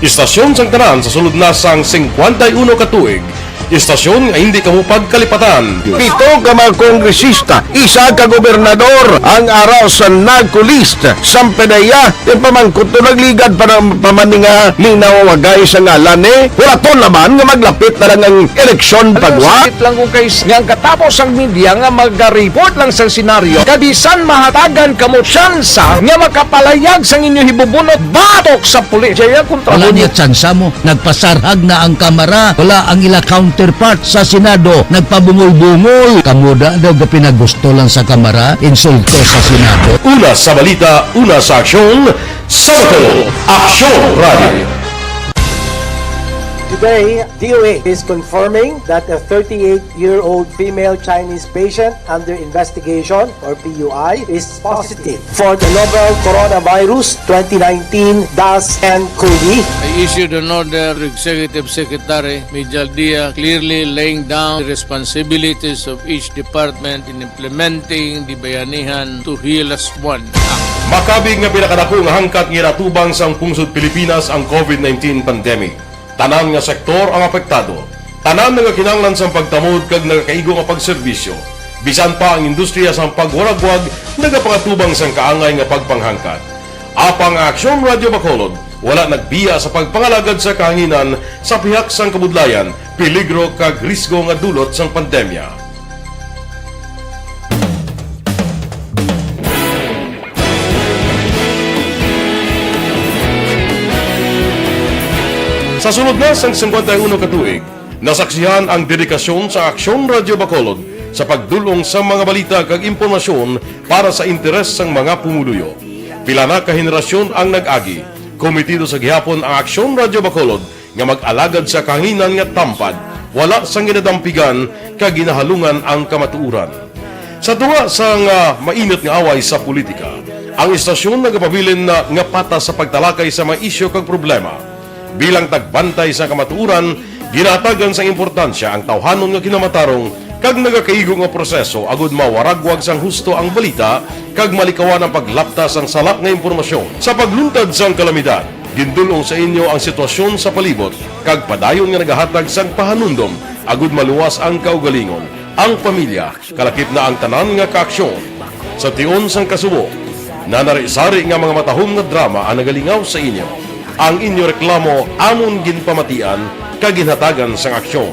Istasyon sang tanan sa sulod na sang singkwenta y uno ka tuig. Istasyon nga hindi kamo pagkalipatan. Pito ka mga kongresista, isa ka gobernador ang ara sa NAGCO list. Sampanaya, ipamangkot to nagligad pa ng pamaninga ni nawawagay sa ngalan ni wala to laban nga maglapit na lang ang eleksyon Ano, pagwa. Sakit lang kung kay nga ang katapos ang media nga mag-report lang sa senaryo, kabisan mahatagan kamo tsansa nga makapalayag sang inyo hibubunot batok sa pulis. Jaya kontra Wala mo. Niya tsansa mo. Nagpasarhag na ang Kamara. Wala ang ila counterpart sa Senado. Nagpabungol-bungol. Kamo da daw ga pinagusto lang sa Kamara. Insulto sa Senado. Una sa balita, una sa aksyon, sa Bacolod Action Radio. Today, D O H is confirming that a thirty-eight-year-old female Chinese patient under investigation, or P U I, is positive for the novel coronavirus twenty nineteen dash N cov. I issued an order to Executive Secretary Mijal Dia, clearly laying down the responsibilities of each department in implementing the Bayanihan to Heal Us One Act. Makabig nga pinakadako nga hangkat nga ginatubang sang pungsod Pilipinas ang COVID nineteen pandemic. Tanan nga sektor ang apektado. Tanan nga kinahanglan sang pagtamod kag nagakaigo nga pagserbisyo. Bisan pa ang industriya sang pagwaragwag nagapangatubang sang kaangay nga pagpanghangkat. Apang ang Aksyon Radyo Bacolod wala nagbiya sa pagpangalagad sa kahanginan sa pihak sang kabudlayan, peligro kag risgo nga dulot sang pandemya. Sa sulod na sang singkwenta y uno ka tuig, nasaksihan ang dedikasyon sa Aksyon Radyo Bacolod sa pagdul-ong sa mga balita kag impormasyon para sa interes sang mga pumuluyo. Pila na ka henerasyon ang nag-agi. Komitido sa gihapon ang Aksyon Radyo Bacolod nga mag-alagad sa kahanginan nga tampad, wala sang ginadampigan kag ginahalungan ang kamatuoran. Sa tunga sang, ah, mainit nga away sa politika, ang istasyon nagapabilin na nga patas sa pagtalakay sa mga isyu kag problema. Bilang tagbantay sa kamatuoran, ginahatagan sang importansya ang tawhanon nga kinamatarong kag nagakaigo nga proseso agud mawaragwag sang husto ang balita kag malikawan ang paglapta sang sala nga impormasyon. Sa pagluntad sang kalamidad, gindul-ong sa inyo ang sitwasyon sa palibot kag padayon nga nagahatag sang pahanumdom agud maluwas ang kaugalingon, ang pamilya, kalakip na ang tanan nga kaaksyon. Sa tion sang kasubo, nanari-sari nga mga matahom nga drama ang nagalingaw sa inyo. Ang inyo reklamo amon ginpamatian kag ginhatagan sang aksyon.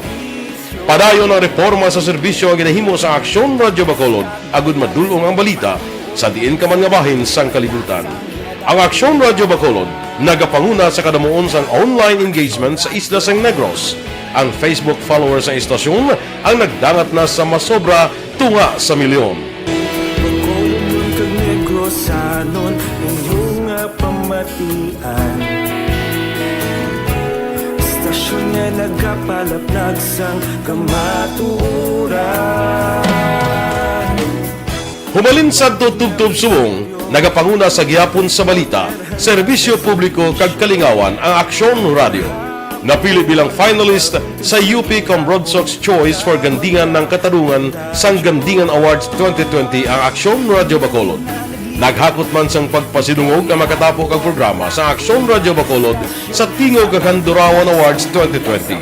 Padayon ang reporma sa serbisyo nga ginahimo sa Aksyon Radyo Bacolod agud madul-ong ang balita sa diin ka man nga bahin sang kalibutan. Ang Aksyon Radyo Bacolod nagapanguna sa kadamuon sang online engagement sa isla sang Negros. Ang Facebook followers sang istasyon ang nagdangat na sa masobra tunga sa milyon. Bacolodnon kag Negrosanon, inyo nga pamatian. Istasyon nga nagapalaplag sang kamatuoran. Hubalin sadto tubtob subong, nagapanguna sa gihapon sa balita, serbisyo publiko kag kalingawan ang Aksyon Radyo. Napili bilang finalist sa U P Cambronsox Choice for Gandingan ng Katarungan sang Gandingan Awards twenty twenty ang Aksyon Radyo Bacolod. Naghakot man sang pagpasidungog ang makatapo kag programa sa Aksyon Radyo Bacolod sa Tingog kag Handurawan Awards twenty twenty.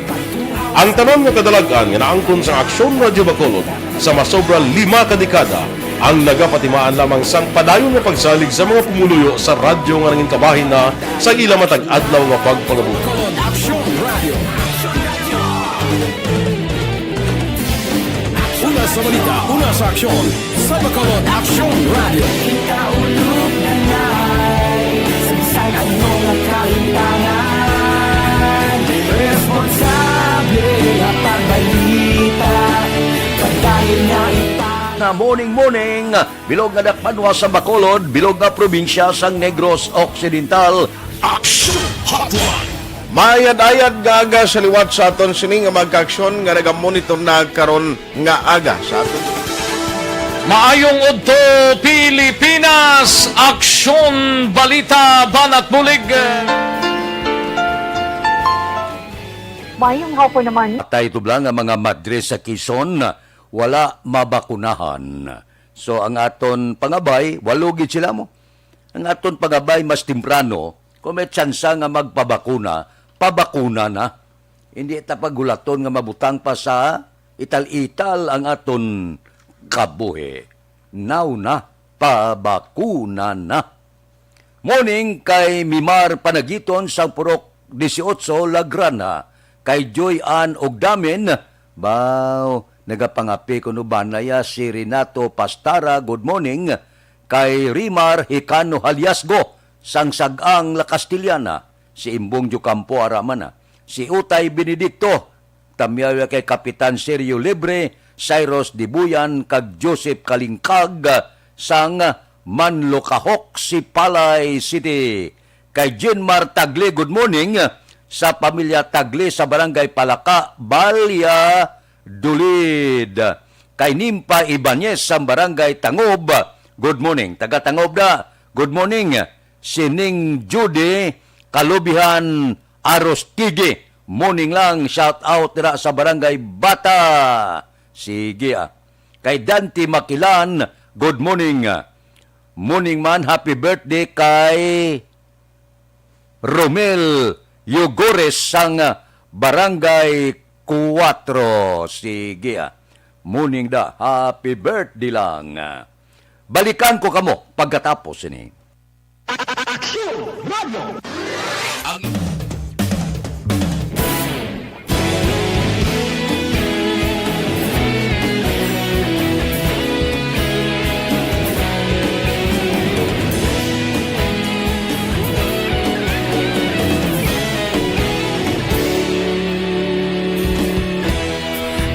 Ang tanan nga kadalag-an nga naangkon sang Aksyon Radyo Bacolod sa masobra lima ka dekada ang nagapatimaan lamang sang padayon nga pagsalig sa mga pumuluyo sa radyo nga nangin kabahin na sa ila matag adlaw nga pagpangabuhi. Bacolod Aksyon Radio. Una sa balita, una sa aksyon, sa Bacolod Aksyon Radio. Kita ulog na nai, sa bisan ano nga kalintangan, responsable nga pagbalita, padayon nga ipa- Na morning, morning, bilog nga dakbanwa sa Bacolod, bilog nga probinsya sang Negros Occidental. Action Hotline. Maayad-ayad nga aga sa liwat sa aton sini nga mga kaaksyon nga nagamonitor na karon nga aga sa aton. Maayong udto, Pilipinas! Aksyon, balita, banat bulig. Maayong hapon naman. Patay tubla nga mga madre sa Quezon, wala mabakunahan. So, ang aton pangabay, walo gid sila mo. Ang aton pangabay mas temprano, kung may tsansa nga magpabakuna, pabakuna na. Hindi ta paghulaton nga mabutang pa sa ital-ital ang aton kabuhi. Now na, pabakuna na. Morning kay Mimar Panagiton sang Purok dieciocho, Lagrana, kay Joy Ann Ogdamin, baw, nagapangapi kuno ba na ya si Renato Pastara, good morning, kay Rimar Hicano Haliasgo, sang Sag-ang La Castellana, si Imbong Diocampo Aramana, si Utay Benedicto, tamyaw ya kay Kapitan Sergio Libre, Cyrus Dibuyan, kag Joseph Kalingkag sang Manlukahok, Sipalay City. Kay Jinmar Tagle, good morning. Sa pamilya Tagle sa Barangay Palaka, Valladolid. Kay Nimpa Ibanez sa Barangay Tangob, good morning. Taga Tangob na, good morning. Sining Judy Kalubihan Arostigi. Morning lang, shout out dira sa Barangay Bata. Sige, ah. Kay Dante Makilan, good morning. Morning man, happy birthday kay Romel Yugores sang Barangay Kuwatro. Sige, ah. Morning da. Happy birthday lang. Balikan ko kamo pagkatapos sini. Aksyon Radio. Ang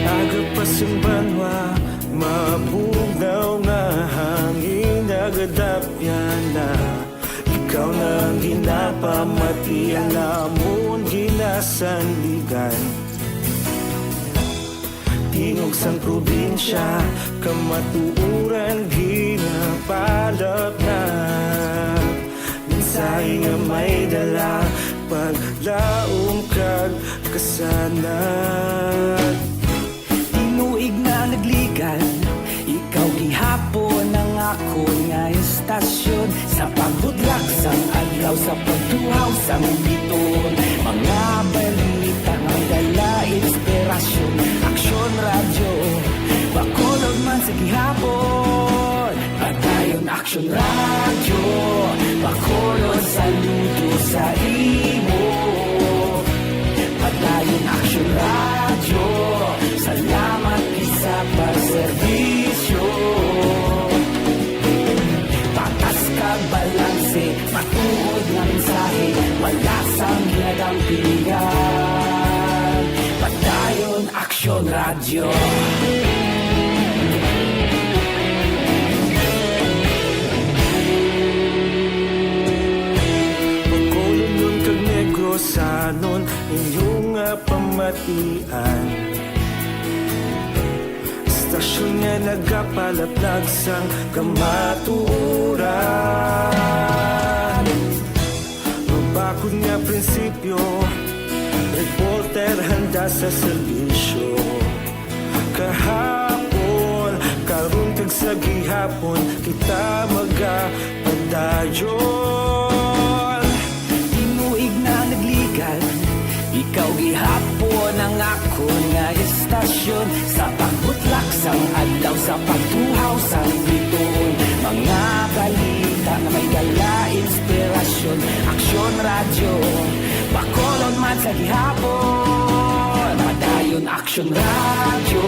Aga pa sing banwa, mabugnaw nga hangin, nagadapyan na. Ikaw na ang ginapamati, ang amon ginasandigan. Tingog sang probinsya, kamatuoran ginapalapnat. Mensahe nga may dala, paglaom kag kasanag. Tinuig na nagligan, ikaw gihapon ang akon nga istasyon. Sa pagbudlak sang adlaw, sa pagtuhaw sang bituon, mga balita nga dala inspirasyon. Aksyon Radyo, Bacolod man sa gihapon. Padayon Aksyon Radyo, Bacolod, saludo sa imo. Padayon Aksyon Radyo, salamat gid sa pagserbisyo. Patas kag balanse, matuod nga mensahe, wala sang ginadampigan. Padayon Aksyon Radyo. Bacolodnon kag Negrosanon, inyo nga pamatian. Istasyon nga nagapalaplag sang kamatuoran. Mabakod nga prinsipyo, reporter handa sa serbisyo. Kahapon, karon kag sa gihapon, kita magapadayon. Tinuig na nagligan, ikaw gihapon ang akon nga istasyon. Sa pagbutlak sang adlaw, sa pagtuhaw sang bituon, mga balita nga may dala inspirasyon. Aksyon Radyo, Bacolod man sa gihapon. Padayon Aksyon Radyo,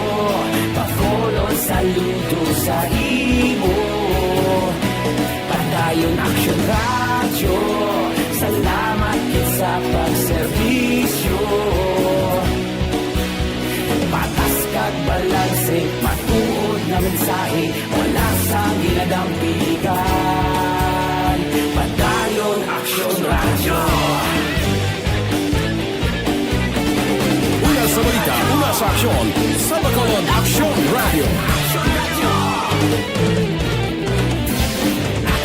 Bacolod, saludo sa imo. Padayon Aksyon Radyo, salamat gid sa pagserbisyo. Patas kag balanse, matuod nga mensahe, wala sang ginadampigan. Padayon Aksyon Radyo. Una sa balita, una sa aksyon, sa Bacolod Aksyon Radyo.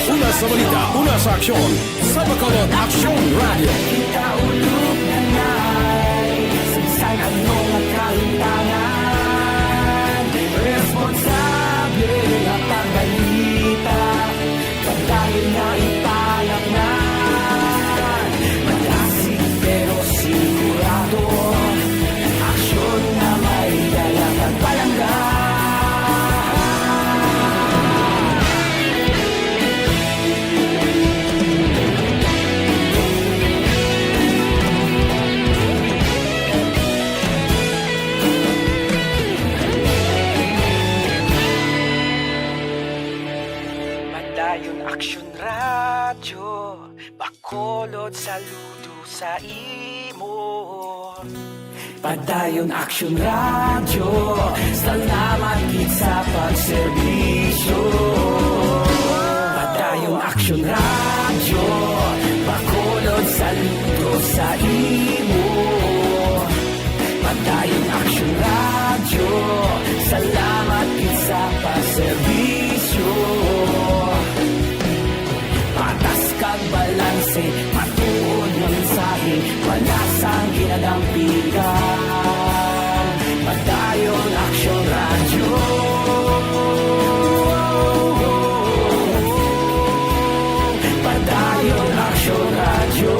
Una sa balita, una sa aksyon, sa Bacolod Aksyon Radyo. Kita ulog na nay, sa bisan ano nga kahimtangan, responsable nga pagbalita. Padayon nga ipalapngan, madasig pero sigurado, aksyon nga may dala kag palangga. Padayon Aksyon Radyo, Bacolod, saludo sa imo. Padayon Aksyon Radyo, salamat gid sa pagserbisyo. Padayon Aksyon Radyo, Bacolod, saludo sa imo. Padayon Aksyon Radyo, salamat gid sa pagserbisyo. Patas kag balanse, matuod nga mensahe, wala sang ginadampigan. Padayon Aksyon Radyo. Padayon Aksyon Radyo.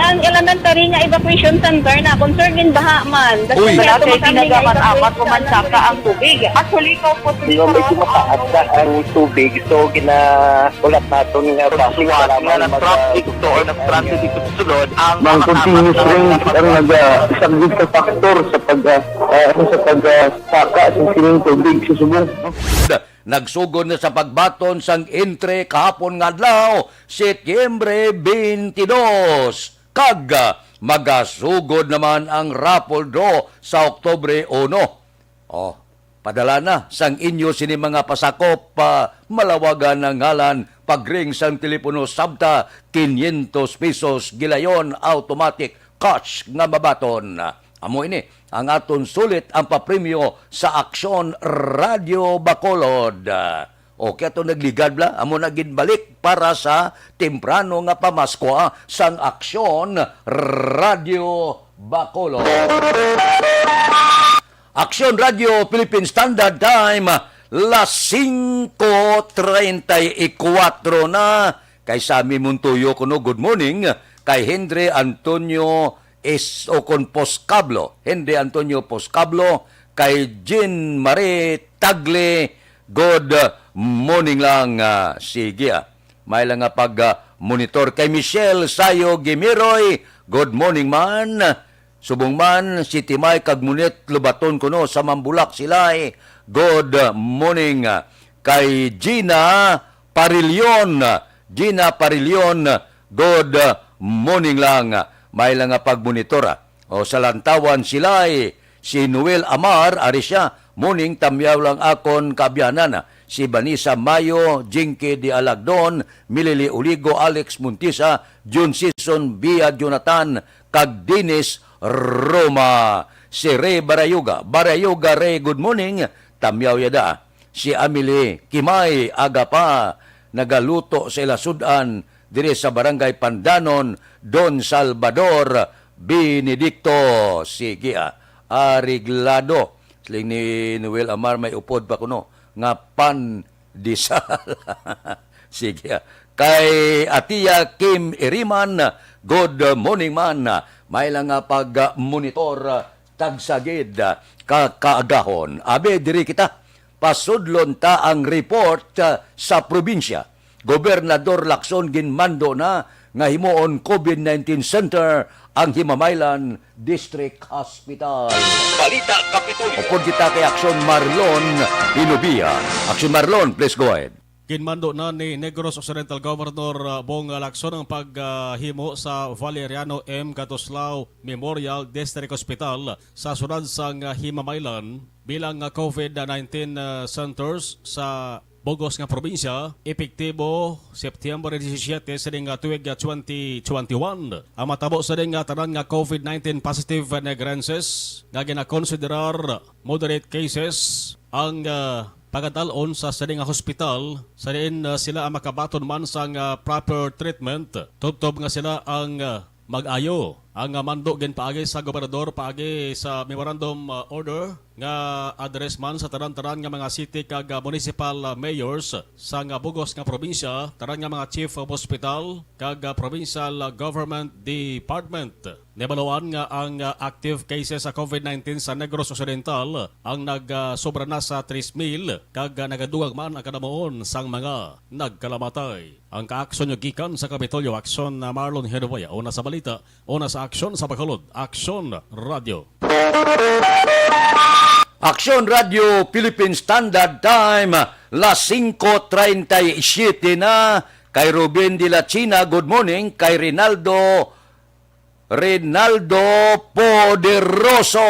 Ang elementary nga evacuation center na concern gin baha man. Uy. Wala kay ginagamit apat o mansaka ang tubig. Actually, ikaw po, Di ba, medyo mataas na ang tubig, so ginahulat naton nga bus. Nga na-traffic to or na-stranded dito sa sulod ang mga continuous rain ang nag-, ah, isang big factor sa pag, ah, ah, ano, sa pag, ah, saka sa sining tubig sa subong. Nagsugod na sa pagbaton sang entre kahapon nga adlaw, Setyembre twenty-two, kag, ah, magasugod naman ang raffle draw sa Oktubre uno. Oh, padala na sang inyo sini mga pasakop pa malawagan nga ngalan, pagring sang telepono sabta quinientos pesos gilayon, automatic cash nga mabaton. Amo ini ang aton sulit ang papremyo sa Aksyon Radyo Bacolod. Okay, ato nagligad bala, amo na ginbalik para sa temprano nga pamaskwa sang Aksyon Radyo Bacolod. Aksyon Radyo Philippine Standard Time, las singko treinta y cuatro na. Kay Sammy Montoyo kuno, good morning. Kay Henry Antonio is, o kon Poscablo, Henry Antonio Poscablo, kay Jean Marie Tagle, good morning lang. Ah, sige, ah. May lang nga pag, ah, monitor kay Michelle Sayo Gimiroy, good morning man. Subong man, si Timay kag Munet Lubaton kuno sa Mambulak Silay, good morning. Kay Gina Parilion, Gina Parilion, good morning lang. May lang nga pagmonitor, ah. O, sa Lantawan Silay, si Noel Amar, ari siya, morning, tamyaw lang akon kaabyanan. Si Vanessa Mayo, Jinky de Alagdon, Milili Uligo, Alex Montisa, Jun Season, Bia Jonathan, kag Dennis Roma. Si Ray Barayoga, Barayoga Ray, good morning. Tamyaw yada. Si Amelie Kimay, aga pa, nagaluto sa ila sud-an diri sa Barangay Pandanon, Don Salvador Benedicto. Sige, ah, areglado. Siling ni Noel Amar, may upod pa kuno nga pandesal. Sige, ah. Kay Atia Kim Iriman, good morning man. May lang nga pag-monitor, tagsagid, ah, ka kaagahon. Abi, diri kita. Pasudlon ta ang report, ah, sa probinsya. Gobernador Lacson, ginmando na nga himuon COVID nineteen center ang Himamaylan District Hospital. Balita Kapitolyo. Upod kita kay Aksyon Marlon Inubia. Aksyon Marlon, please go ahead. Ginmando na ni Negros Occidental Governor, uh, Bong Lacson ang paghimo sa Valeriano M. Gatoslao Memorial District Hospital sa siyudad sang, uh, Himamaylan bilang, uh, COVID nineteen, uh, centers sa bug-os nga probinsya, epektibo Septyembre disisiete sining, uh, tuig, uh, twenty twenty-one. Ang matabo sining, uh, tanan nga COVID nineteen positive Negrenses nga ginakonsiderar moderate cases ang, uh, pagadal-on sa sini nga hospital, sa diin, uh, sila ang makabaton man sang, uh, proper treatment, tubtob nga sila ang, uh, mag-ayo. Ang, uh, mando ginpaagi sa gobernador paagi sa memorandum, uh, order nga address man sa tanan-tanan nga mga city kag, uh, municipal, uh, mayors sang, uh, bug-os nga probinsya, tanan nga mga chief of hospital kag, uh, provincial, uh, government department. Nahibaluan nga ang, ah, active cases sa COVID nineteen sa Negros Occidental ang nag, ah, sobra na sa tres mil kag, ah, nagadungag man ang kadamuon sang mga nagkalamatay. Ang kaaksyon nyo gikan sa Kapitolyo, Aksyon na Marlon Hinuboya. Una sa balita, una sa aksyon sa Bacolod, Aksyon Radio. Aksyon Radio Philippine Standard Time, las singko treinta y siete na. Kay Ruben de la China, good morning. Kay Rinaldo Rinaldo Poderoso.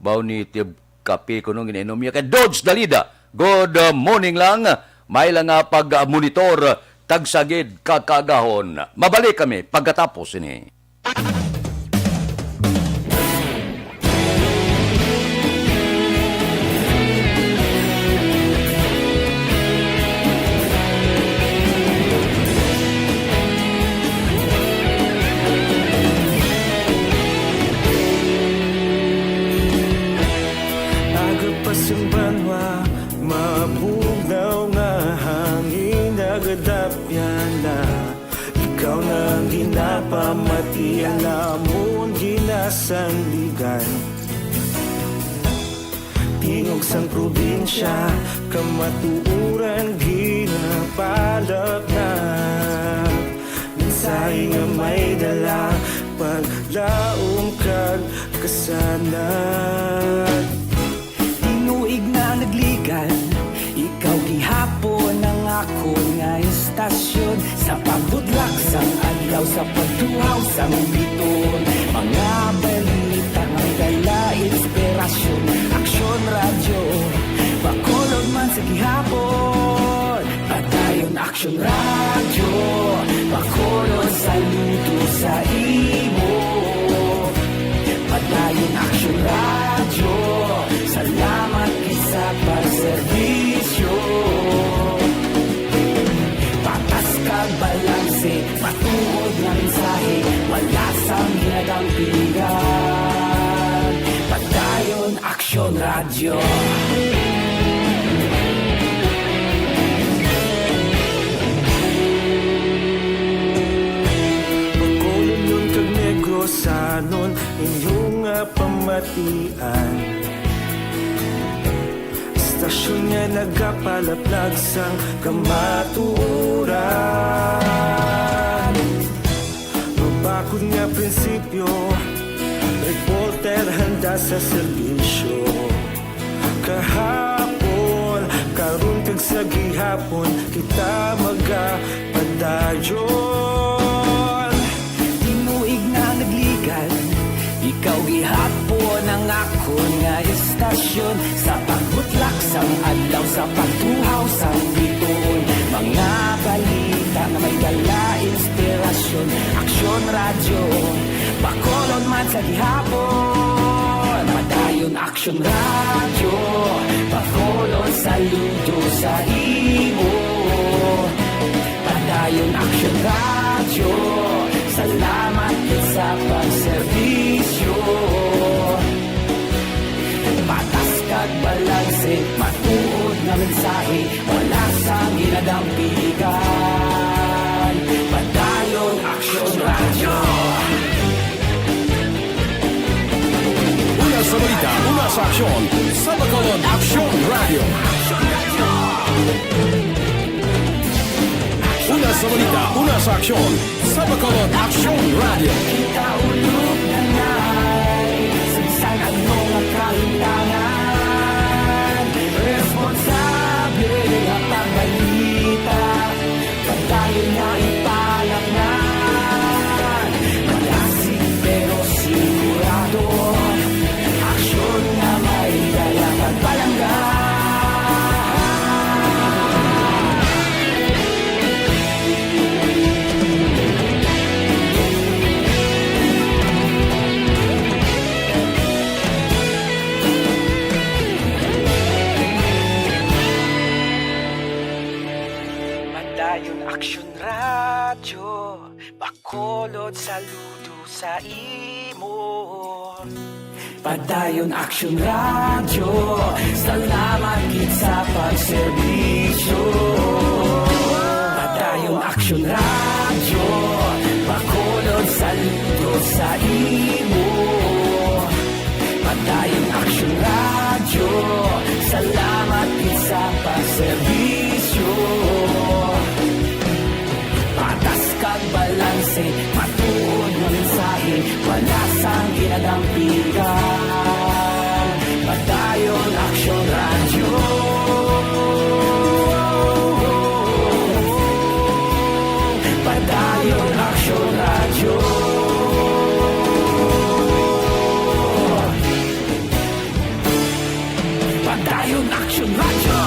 Baw ni Tib Kape kuno ginainom niya. Kay Dodge Dalida, good, uh, morning lang. May lang nga pag-monitor, tagsagid ka kaagahon. Mabalik kami pagkatapos ini. Aga pa sing banwa, ma- Ang ginapamatian namon ginasandigan, tingog sang probinsya, kamatuoran ginapalapnap. Mensahe nga may dala, paglaom kag kasanag. Tinuig na nagligan, ikaw gihapon ang akon nga istasyon. Sa pagbudlak sang adlaw, sa pagtuhaw sang biton, mga balita nga may dala inspirasyon. Aksyon Radyo, Bacolod man sa gihapon. Padayon Aksyon Radyo, Bacolod, saludo sa imo. Padayon Aksyon Radyo, salamat gid sa pagserbisyo. Patas kag balanse, matuod nga mensahe, wala sang ginadampigan. Padayon Aksyon Radyo. Bacolodnon kag Negrosanon, inyo nga pamatian. Istasyon nga nagapalaplag sang kamatuoran. Mabakod nga prinsipyo, reporter handa sa serbisyo. Kahapon, karon kag sa gihapon, kita magapadayon. Tinuig na nagligan, ikaw gihapon ang akon nga istasyon. Sa pagbutlak sang adlaw, sa pagtuhaw sang bituon, mga balita nga may dala inspirasyon. Aksyon Radyo, Bacolod man sa gihapon. Padayon Aksyon Radyo, Bacolod, saludo sa imo. Padayon Aksyon Radyo, salamat gid sa pagserbisyo. Patas kag balanse, matuod nga mensahe, wala sang ginadampigan. Padayon Aksyon Radyo. Una sa balita, una sa aksyon, sa Bacolod Aksyon Radyo. Una sa balita, una sa aksyon, sa Bacolod Aksyon Radyo. Kita ulog na nay, sa ano nga kahintangan, responsable nga pagbalita. Padayon nga ipalaknag, malasig pero sigurado, aksyon nga may dala kag palangga. Padayon Aksyon Radyo, Bacolod, saludo sa imo. Padayon Aksyon Radyo, salamat gid sa pagserbisyo. Padayon Aksyon Radyo, Bacolod, saludo sa imo. Padayon Aksyon Radyo, salamat gid sa pagserbisyo. Patas kag balanse, matuod nga mensahe, wala sang ginadampigan. Padayon Aksyon Radyo. Padayon Aksyon Radyo. Padayon Aksyon Radyo.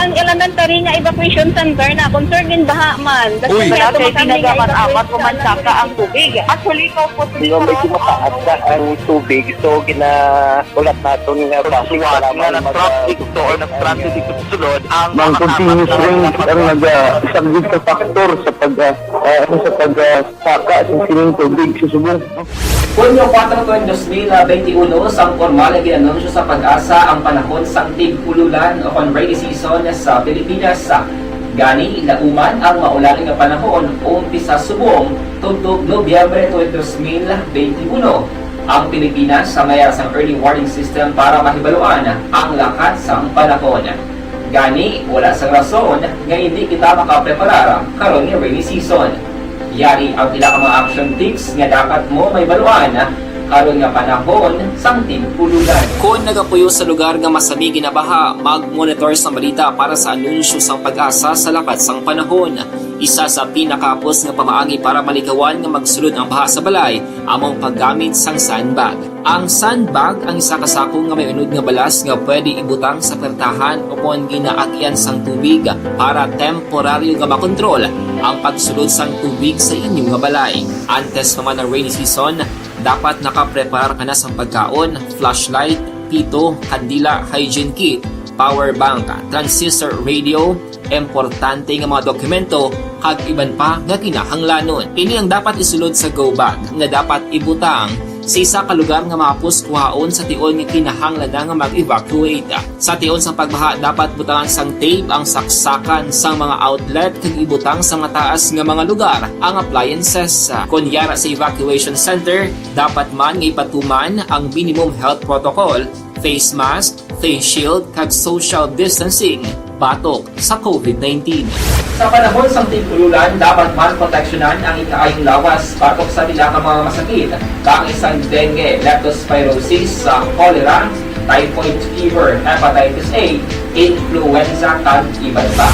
Ang elementary nga evacuation center na, concern in baha man. Uy. Wala kay ginagamat-amat o mansaka ang tubig. Actually, ikaw po, Hindi ko medyo mataas na ang tubig. So, ginahulat naton nga base para nga mag- nag-traffic to or nag-transit dito sa sulod ang Mang continuous rain ang nag-, ah, isang big factor sa pag, ah, ah, ano, sa pag, ah, saka sa sining tubig sa subong. Hunyo kuwatro, dos mil benti uno, sang pormal nga gin-anunsyo sa PAGASA ang panahon sang tig-ululan o kon rainy season sa Pilipinas. Gani, lauman ang maulan nga panahon umpisa subong tubtob Nobyembre twenty twenty-one. Ang Pilipinas sa mayara sang early warning system para mahibaluan ang lakat sang panahon. Gani, wala sang rason nga hindi kita makapreparar karon nga rainy season. Yari ang pila ka mga action tips nga dapat mo mahibaluan karon nga panahon sang tig-ululan. Kon nagapuyo sa lugar nga masami ginabaha, mag-monitor sang balita para sa anunsyo sang PAGASA sa lakat sang panahon. Isa sa pinakahapos nga pamaagi para malikawan nga magsulod ang baha sa balay amo ang paggamit sang sandbag. Ang sandbag ang isa ka sako nga may unod nga balas nga pwede ibutang sa pertahan o kon ginaagyan sang tubig para temporaryo nga makontrol ang pagsulod sang tubig sa inyo nga balay. Antes pa man ang rainy season, dapat nakapreparar ka na sang pagkaon, flashlight, pito, kandila, hygiene kit, power bank, transistor radio, importante nga mga dokumento, kag iban pa nga kinahanglanon. Ini ang dapat isulod sa go bag nga dapat ibutang sa isa ka lugar nga mahapos kuhaon sa tion nga kinahanglan na nga mag-evacuate. Sa tion sang pagbaha, dapat butangan sang tape ang saksakan sang mga outlet kag ibutang sa mataas nga mga lugar ang appliances. Kon yara sa evacuation center, dapat man nga ipatuman ang minimum health protocol, face mask, face shield, kag social distancing batok sa COVID nineteen. Sa panahon sang tig-ululan, dapat man proteksyonan ang ikaayong lawas batok sa pila ka mga masakit, kaangay sang dengue, leptospirosis, sa cholera, typhoid fever, hepatitis A, influenza, kag iban pa.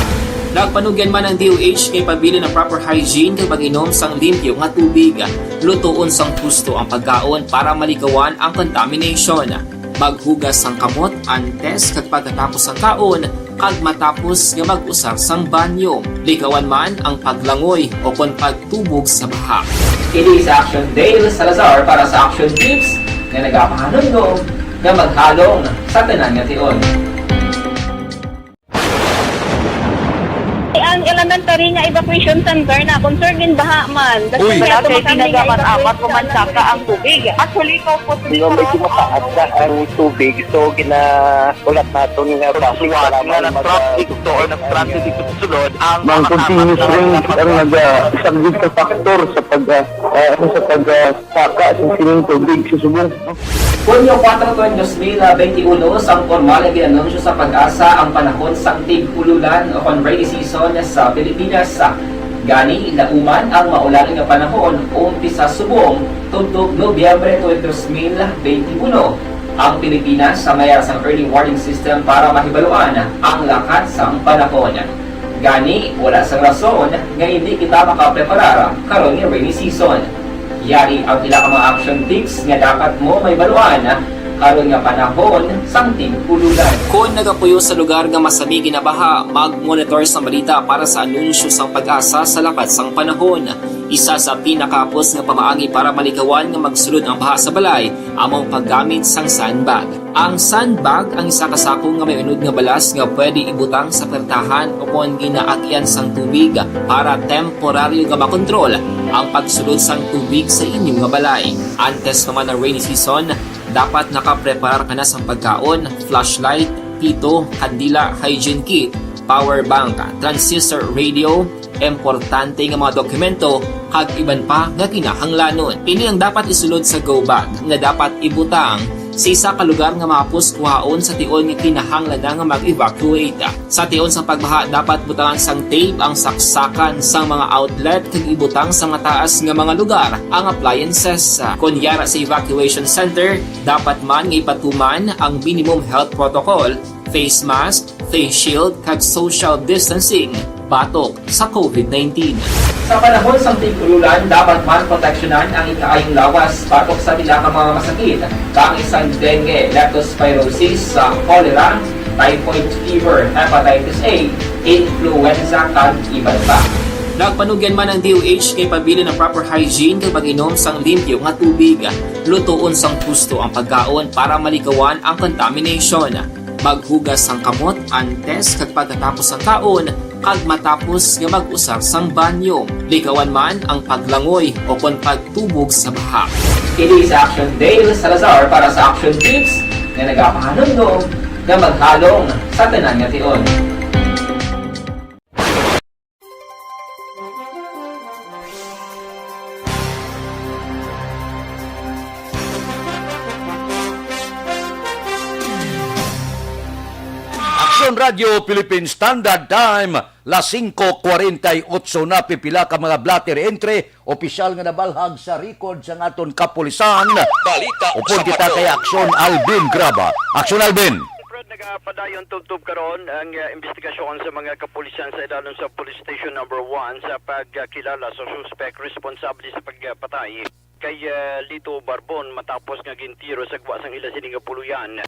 Nagpanugyan man ang D O H nga ipabilin ang proper hygiene kag pag-inom sang limpyo nga tubig. Lutoon sang husto ang pagkaon para malikawan ang contamination. Maghugas sang kamot antes kag pagkatapos sang kaon kag matapos nga mag-usar sang banyo. Likawan man ang paglangoy o kon pagtubog sa baha. Kini si Action Dale Salazar para sa Action Tips nga nagapahanumdom nga maghalong sa tanan nga tion. Ang elementary nga evacuation center na concerned din baha man. Uy, Kasi wala kay tinaga man apat o man saka ang tubig. Actually, ko po Nga medyo mataas na ang tubig, so ginaulat naton nga basi Suwat para nga may nag-traffic mag- to or nag-transit dito sa sulod, ang Mang mga continuous tama rain na ang naga-subject sa factor sa pag, ah, ah, sa pag, ah, saka sa sining tubig sa subong. Hunyo kuwatro, dos mil benti uno, sang pormal nga ginanunsyo sa PAGASA ang panahon sang tig-ululan o kon rainy season sa Pilipinas. Gani, lauman ang maulan nga panahon umpisa subong tubtob Nobyembre twenty twenty-one. Ang Pilipinas sa mayara sang early warning system para mahibaluan ang lakat sang panahon. Gani, wala sang rason nga hindi kita makapreparar karon nga rainy season. Yari ang pila ka mga action tips nga dapat mo mahibaluan karon nga panahon sang tig-ululan. Kon nagapuyo sa lugar nga masami ginabaha, mag-monitor sang balita para sa anunsyo sang PAGASA sa lakat sang panahon. Isa sa pinakahapos nga pamaagi para malikawan nga magsulod ang baha sa balay amo ang paggamit sang sandbag. Ang sandbag ang isa ka sako nga may unod nga balas nga pwede ibutang sa pertahan o kon ginaagyan sang tubig para temporaryo nga makontrol ang pagsulod sang tubig sa inyo nga balay. Antes pa man ang rainy season, dapat nakapreparar ka na sang pagkaon, flashlight, pito, kandila, hygiene kit, power bank, transistor radio, importante nga mga dokumento, kag iban pa nga kinahanglanon. Ini ang dapat isulod sa go bag nga dapat ibutang sa isa ka lugar nga mahapos kuhaon sa tion nga kinahanglan na nga mag-evacuate. Sa tion sang pagbaha, dapat butangan sang tape ang saksakan sang mga outlet kag ibutang sa mataas nga mga lugar ang appliances. Kon yara sa evacuation center, dapat man nga ipatuman ang minimum health protocol, face mask, face shield, kag social distancing batok sa COVID nineteen. Sa panahon sang tig-ululan, dapat man proteksyonan ang ikaayong lawas batok sa pila ka mga masakit, kaangay sang dengue, leptospirosis, sa cholera, typhoid fever, hepatitis A, influenza, kag iban pa. Nagpanugyan man ang D O H nga ipabilin ang proper hygiene kag pag-inom sang limpyo nga tubig. Lutoon sang husto ang pagkaon para malikawan ang contamination. Maghugas sang kamot antes kag pagkatapos sang kaon kag matapos nga mag-usar sang banyo. Likawan man ang paglangoy o kon pagtubog sa baha. Kini si Action Dale Salazar para sa Action Tips nga nagapahanumdom nga maghalong sa tanan nga tion. Radyo Philippine Standard Time, las singko kwarenta y otso na, pipila ka mga blotter entry, opisyal nga nabalhag sa record sang aton kapulisan. Balita Upod sa kita Patrol. Kay Aksyon Alvin Graba. Aksyon Alvin. Fred, nagapadayon tubtob karon ang, uh, investigasyon sa mga kapulisan sa ilalom sa Police Station Number One sa pagkilala sa suspek responsable sa pagpatay kay, uh, Lito Barbon matapos nga gintiro sa gwa sang ila sini nga puluyan.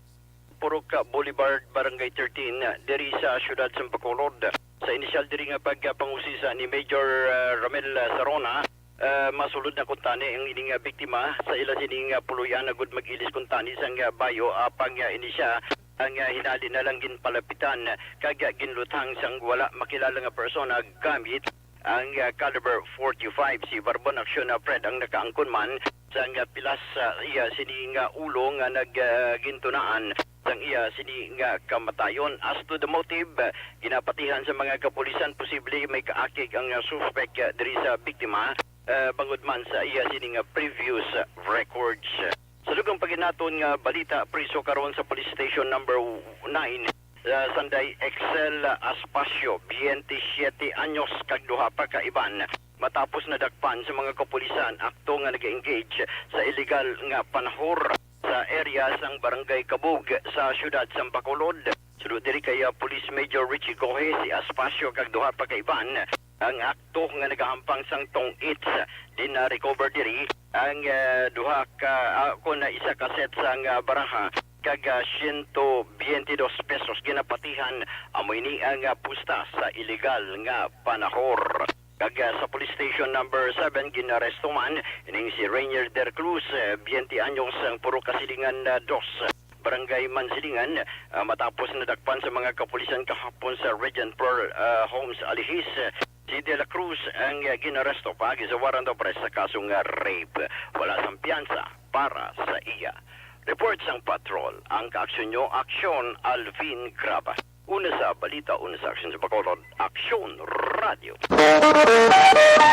Purok Boulevard, Barangay thirteen, diri sa siyudad sa Bacolod. Sa inisyal diri nga pagpangusisa ni Major, ah, Ramel Sarona, ah, masulod na kuntani ang ining, ah, biktima sa ila sining, ah, puluyan agud mag-ilis kuntani sang, ah, bayo, apang, ah, ini siya ang, ah, hinali na lang ginpalapitan kag, ah, ginluthang sang wala makilala nga persona gamit ang, ah, caliber forty-five. Si Barbon Action, ah, Fred ang nakaangkon man sang, ah, pilas sa iya sini nga ulo nga nag, ah, gintunaan sang iya sini nga kamatayon. As to the motive, ah, ginapatihan sa mga kapulisan, posible may kaakig ang, ah, suspek, ah, diri sa biktima, ah, bangod man sa iya sini nga previous, ah, records. Sa dugang paginaton nga balita, priso karon sa Police Station Number Nine, ah, sanday Excel Aspacio, biyente siyete anyos, kag duha pa ka iban, matapos nadakpan sa mga kapulisan akto nga nag-engage sa illegal nga panahor sa area sang Barangay Kabug sa siyudad sang Bacolod. Suno diri kay, ah, Police Major Richie Gohe, si Aspacio kag duha pa ka iban ang akto nga nagahampang sang tong-its. Din na-recover diri ang, ah, duha ka, ah, kon na isa ka set sang, ah, baraha kag, ah, siyento biyente dos pesos. Ginapatihan amo ini ang, ah, pusta sa iligal nga panahor. Kag, ah, sa Police Station Number Seven, ginaresto man ining si Rainier Der Cruz, eh, biyente anyos, ang puro kasilingan na dos, Barangay Mansilingan, ah, matapos nadakpan sa mga kapulisan kahapon sa Regent Pearl, ah, Homes, Alihis. Si De La Cruz ang, ah, ginaresto paagi sa warrant of arrest sa kaso nga rape. Wala sang piyansa para sa iya. Report sang patrol, ang kaaksyon nyo, Aksyon Alvin Graba. Una sa balita, una sa aksyon sa Bacolod, Aksyon Radio.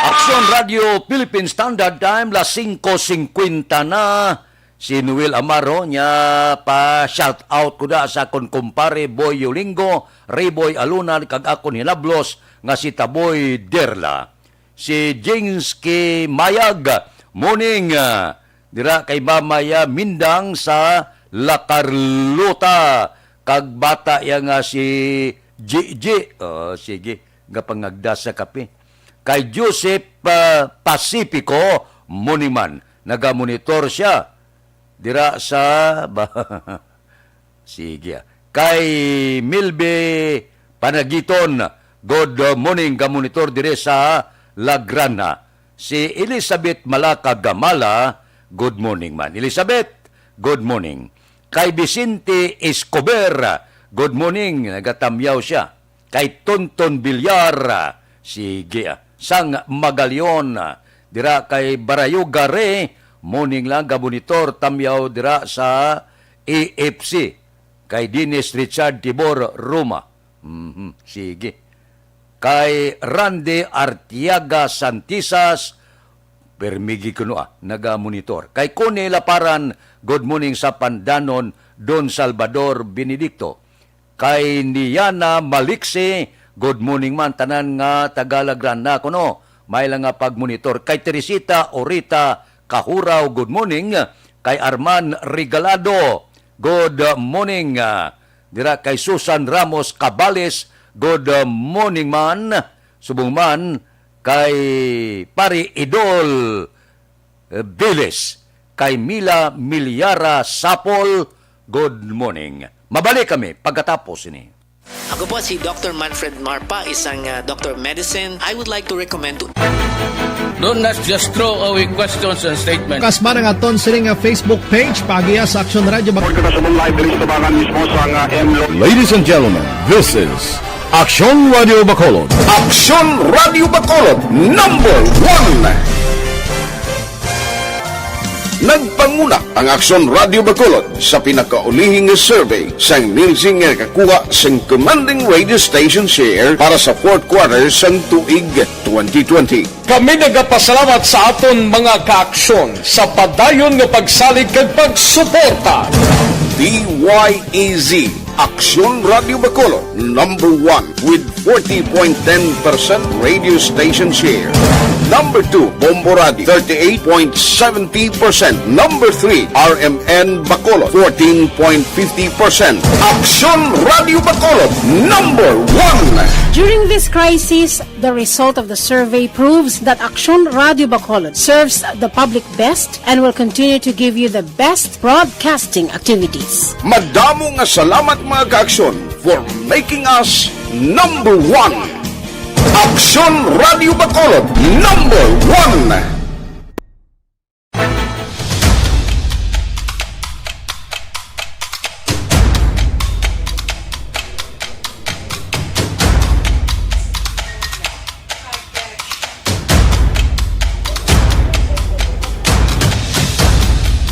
Aksyon Radio Philippine Standard Time, las singko singkwenta na. Si Noel Amaro niya pa shout out ko da sa akon kumpare Boy Yulingo, Rayboy Alunan, kag akon hinablos nga si Taboy Derla. Si Jingsky Mayag, morning, ah, dira kay Mama ya Mindang sa La Carlota, kag bata ya nga si Gigi. Oh, sige, nga pangagda sa kape. Kay Joseph, ah, Pacifico, morning man, nagamonitor siya dira sa ba-, Sige, ah. Kay Milby Panagiton, good morning, gamonitor dire sa Lagrana. Si Elizabeth Malaka Gamala, good morning man. Elizabeth, good morning. Kay Vicente Escobar, good morning, nagatamyaw siya. Kay Tonton Villar, sige, ah, sang Magalion, ah, dira kay Barayugare, morning lang, gamonitor, tamyaw dira sa A F C. Kay Dennis Richard Tibor Roma. Mhm, sige. Kay Randy Artiaga Santisas, permigi kuno, ah, nagamonitor. Kay Connie Laparan, good morning sa Pandanon, Don Salvador Benedicto. Kay Niana Maliksi, good morning man, tanan nga taga Lagrana kuno. May lang nga pagmonitor. Kay Teresita Orita Kahuraw, good morning. Kay Arman Regalado, good morning. Ah, dira kay Susan Ramos Cabales, good morning man. Subong man kay Pari Idol, eh, Viles, kay Mila Milyara Sapol, good morning. Mabalik kami pagkatapos ini. Ako po si Doctor Manfred Marpa, isang, ah, Doctor of Medicine. I would like to recommend to Don't not just throw away questions and statements. Kasma ang aton sini nga Facebook page, pagiya sa Aksyon Radio. Report kita sa live diri sa tubangan mismo sa nga M Lo- Ladies and gentlemen, this is Aksyon Radio Bacolod. Aksyon Radio Bacolod, number one. Nagpanguna ang Aksyon Radio Bacolod sa pinakaulihing survey sang Nielsen nga nakakuha sang commanding radio station share para sa fourth quarter sang tuig twenty twenty. Kami nagapasalamat sa aton mga kaaksyon sa padayon nga pagsalig kag pagsuporta. D Y E Z Aksyon Radio Bacolod, number one with forty point ten percent radio station share. Number two, Bombo Radio, thirty-eight point seventy percent. Number three, R M N Bacolod, fourteen point fifty percent. Aksyon Radio Bacolod, number one. During this crisis, the result of the survey proves that Aksyon Radio Bacolod serves the public best and will continue to give you the best broadcasting activities. Madamo nga salamat, mga ka-Aksyon, for making us number one. Aksyon Radio Bacolod, number one.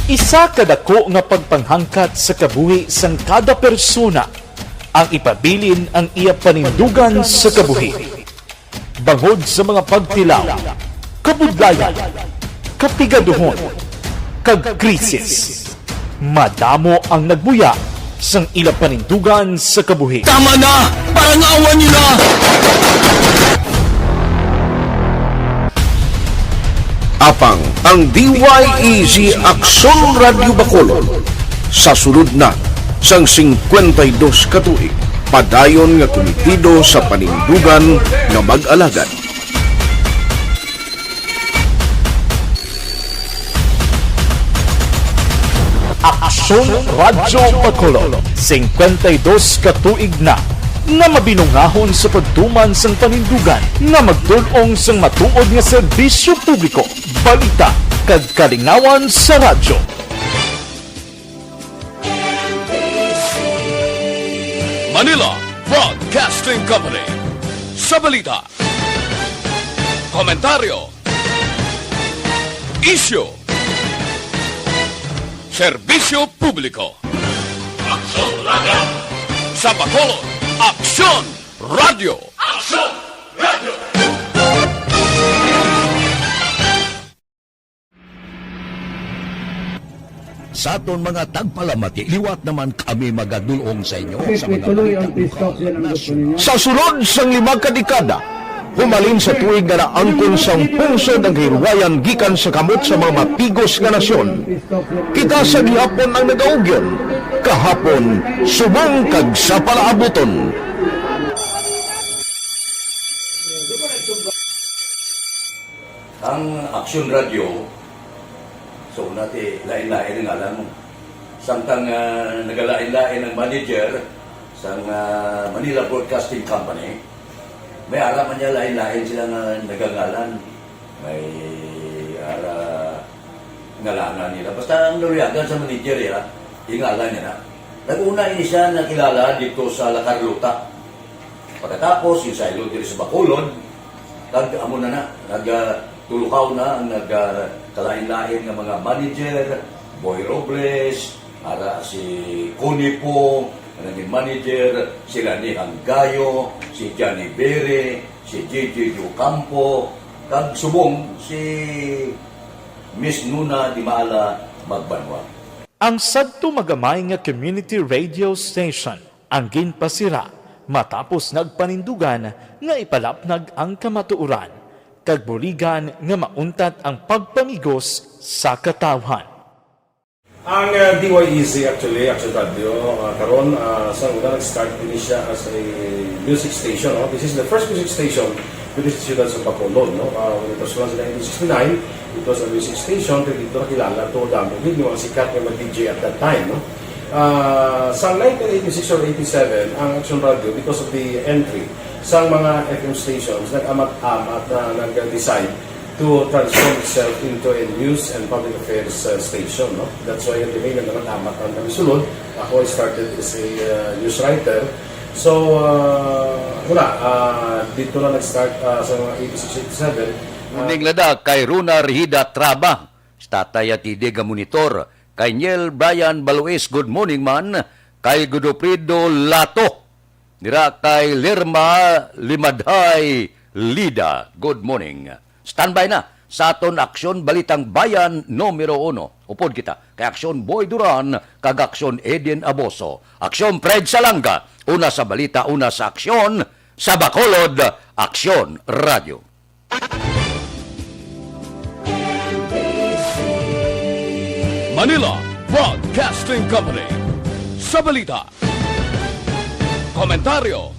Isa ka dako nga pagpanghangkat sa kabuhi sang kada persona ang ipabilin ang iya panindugan sa kabuhi. Bangod sa mga pagtilaw, kabudlayan, kapigaduhon, kag krisis, madamo ang nagbuya sang ila panindugan sa kabuhi. Tama na! Parangawan niyo na! Apang ang D Y E Z Aksyon Radyo Bacolod sa sulod na sang singkwenta y dos ka tuig, padayon nga kumitido sa panindugan nga mag-alagad. Aksyon Radyo Bacolod, singkwenta y dos ka tuig na nga mabinungahon sa pagtuman sang panindugan nga magtul-ong sang matuod nga serbisyo publiko, balita, kag kalingawan sa radyo. Manila Broadcasting Company. Sa balita, komentaryo, isyu, serbisyo publiko. Aksyon Radyo. Sa Bacolod, Aksyon Radyo. Aksyon Radyo. Sa aton mga tagpalamati, liwat naman kami magadul-ong sa inyo sa mga balita lokal, nasyonal. Sa sulod sang lima ka dekada, humalin sa tuig nga naangkon sang pungsod ang kahilwayan gikan sa kamot sa mga matigos nga nasyon. Kita sa gihapon ang nagaugyon, kahapon, subong kag sa palaabuton. Ang Aksyon Radyo, so, nati, lain-lain ang ngalan mo. Samtang, ah, nagalain-lain ang manager sang, ah, Manila Broadcasting Company, may ara man niya lain-lain sila nga nagangalan. May ara ngalanan nila. Basta ang naluyagan sa manager, ya, yung ngalan niya na. Nag-una ini siya nakilala dito sa La Carlota. Pagkatapos, yung saylo diri sa Bacolod, kag amo na na, nag, ah, tulukaw na ang nag, ah, kalain-lain nga mga manager, Boy Robles, ara si Connie Pong, ang naging manager, sila ni Hanggayo, si Johnny Bere, si J J Ocampo, kag subong si Miss Nuna Di Maala Magbanwa. Ang sadto magamay nga community radio station ang ginpasira matapos nagpanindugan nga ipalapnag ang kamatuoran kag buligan nga mauntat ang pagpamigos sa katawhan. Ang, uh, D Y E Z actually, Action Radio, uh, karon, uh, sa una nag-start din siya as a music station, no? This is the first music station with the Siyudad sa Bacolod, no? Uh, when it was launched in nineteen sixty-nine, it was a music station, kaya dito nakilala to, dami din yung mga sikat nga mga D J at that time, no? Ah, sa nineteen eighty-six or eighty-seven, ang Action Radio, because of the entry sa mga F M stations, nag-amat-amat na nag-decide to transform itself into a news and public affairs, uh, station, no? That's why, nag-amat ang kami sulod. Ako, I started as a, uh, news writer. So, uh, wala, uh, dito na nag-start, uh, sa mga eighty-six, eighty-seven. Morning, Lada, kay Runa Rihida Traba. Si Tatay Atide nga monitor. Kay Niel Brian Baluis, good morning man. Kay Godofredo Lato. Dira kay Lerma Limadhay Lida, good morning. Standby na sa aton Aksyon Balitang Bayan numero uno. Upod kita kay Aksyon Boy Duran kag Aksyon Eden Aboso. Aksyon Fred Salanga, una sa balita, una sa aksyon, sa Bacolod, Aksyon Radio. Manila Broadcasting Company. Sa balita, komentaryo,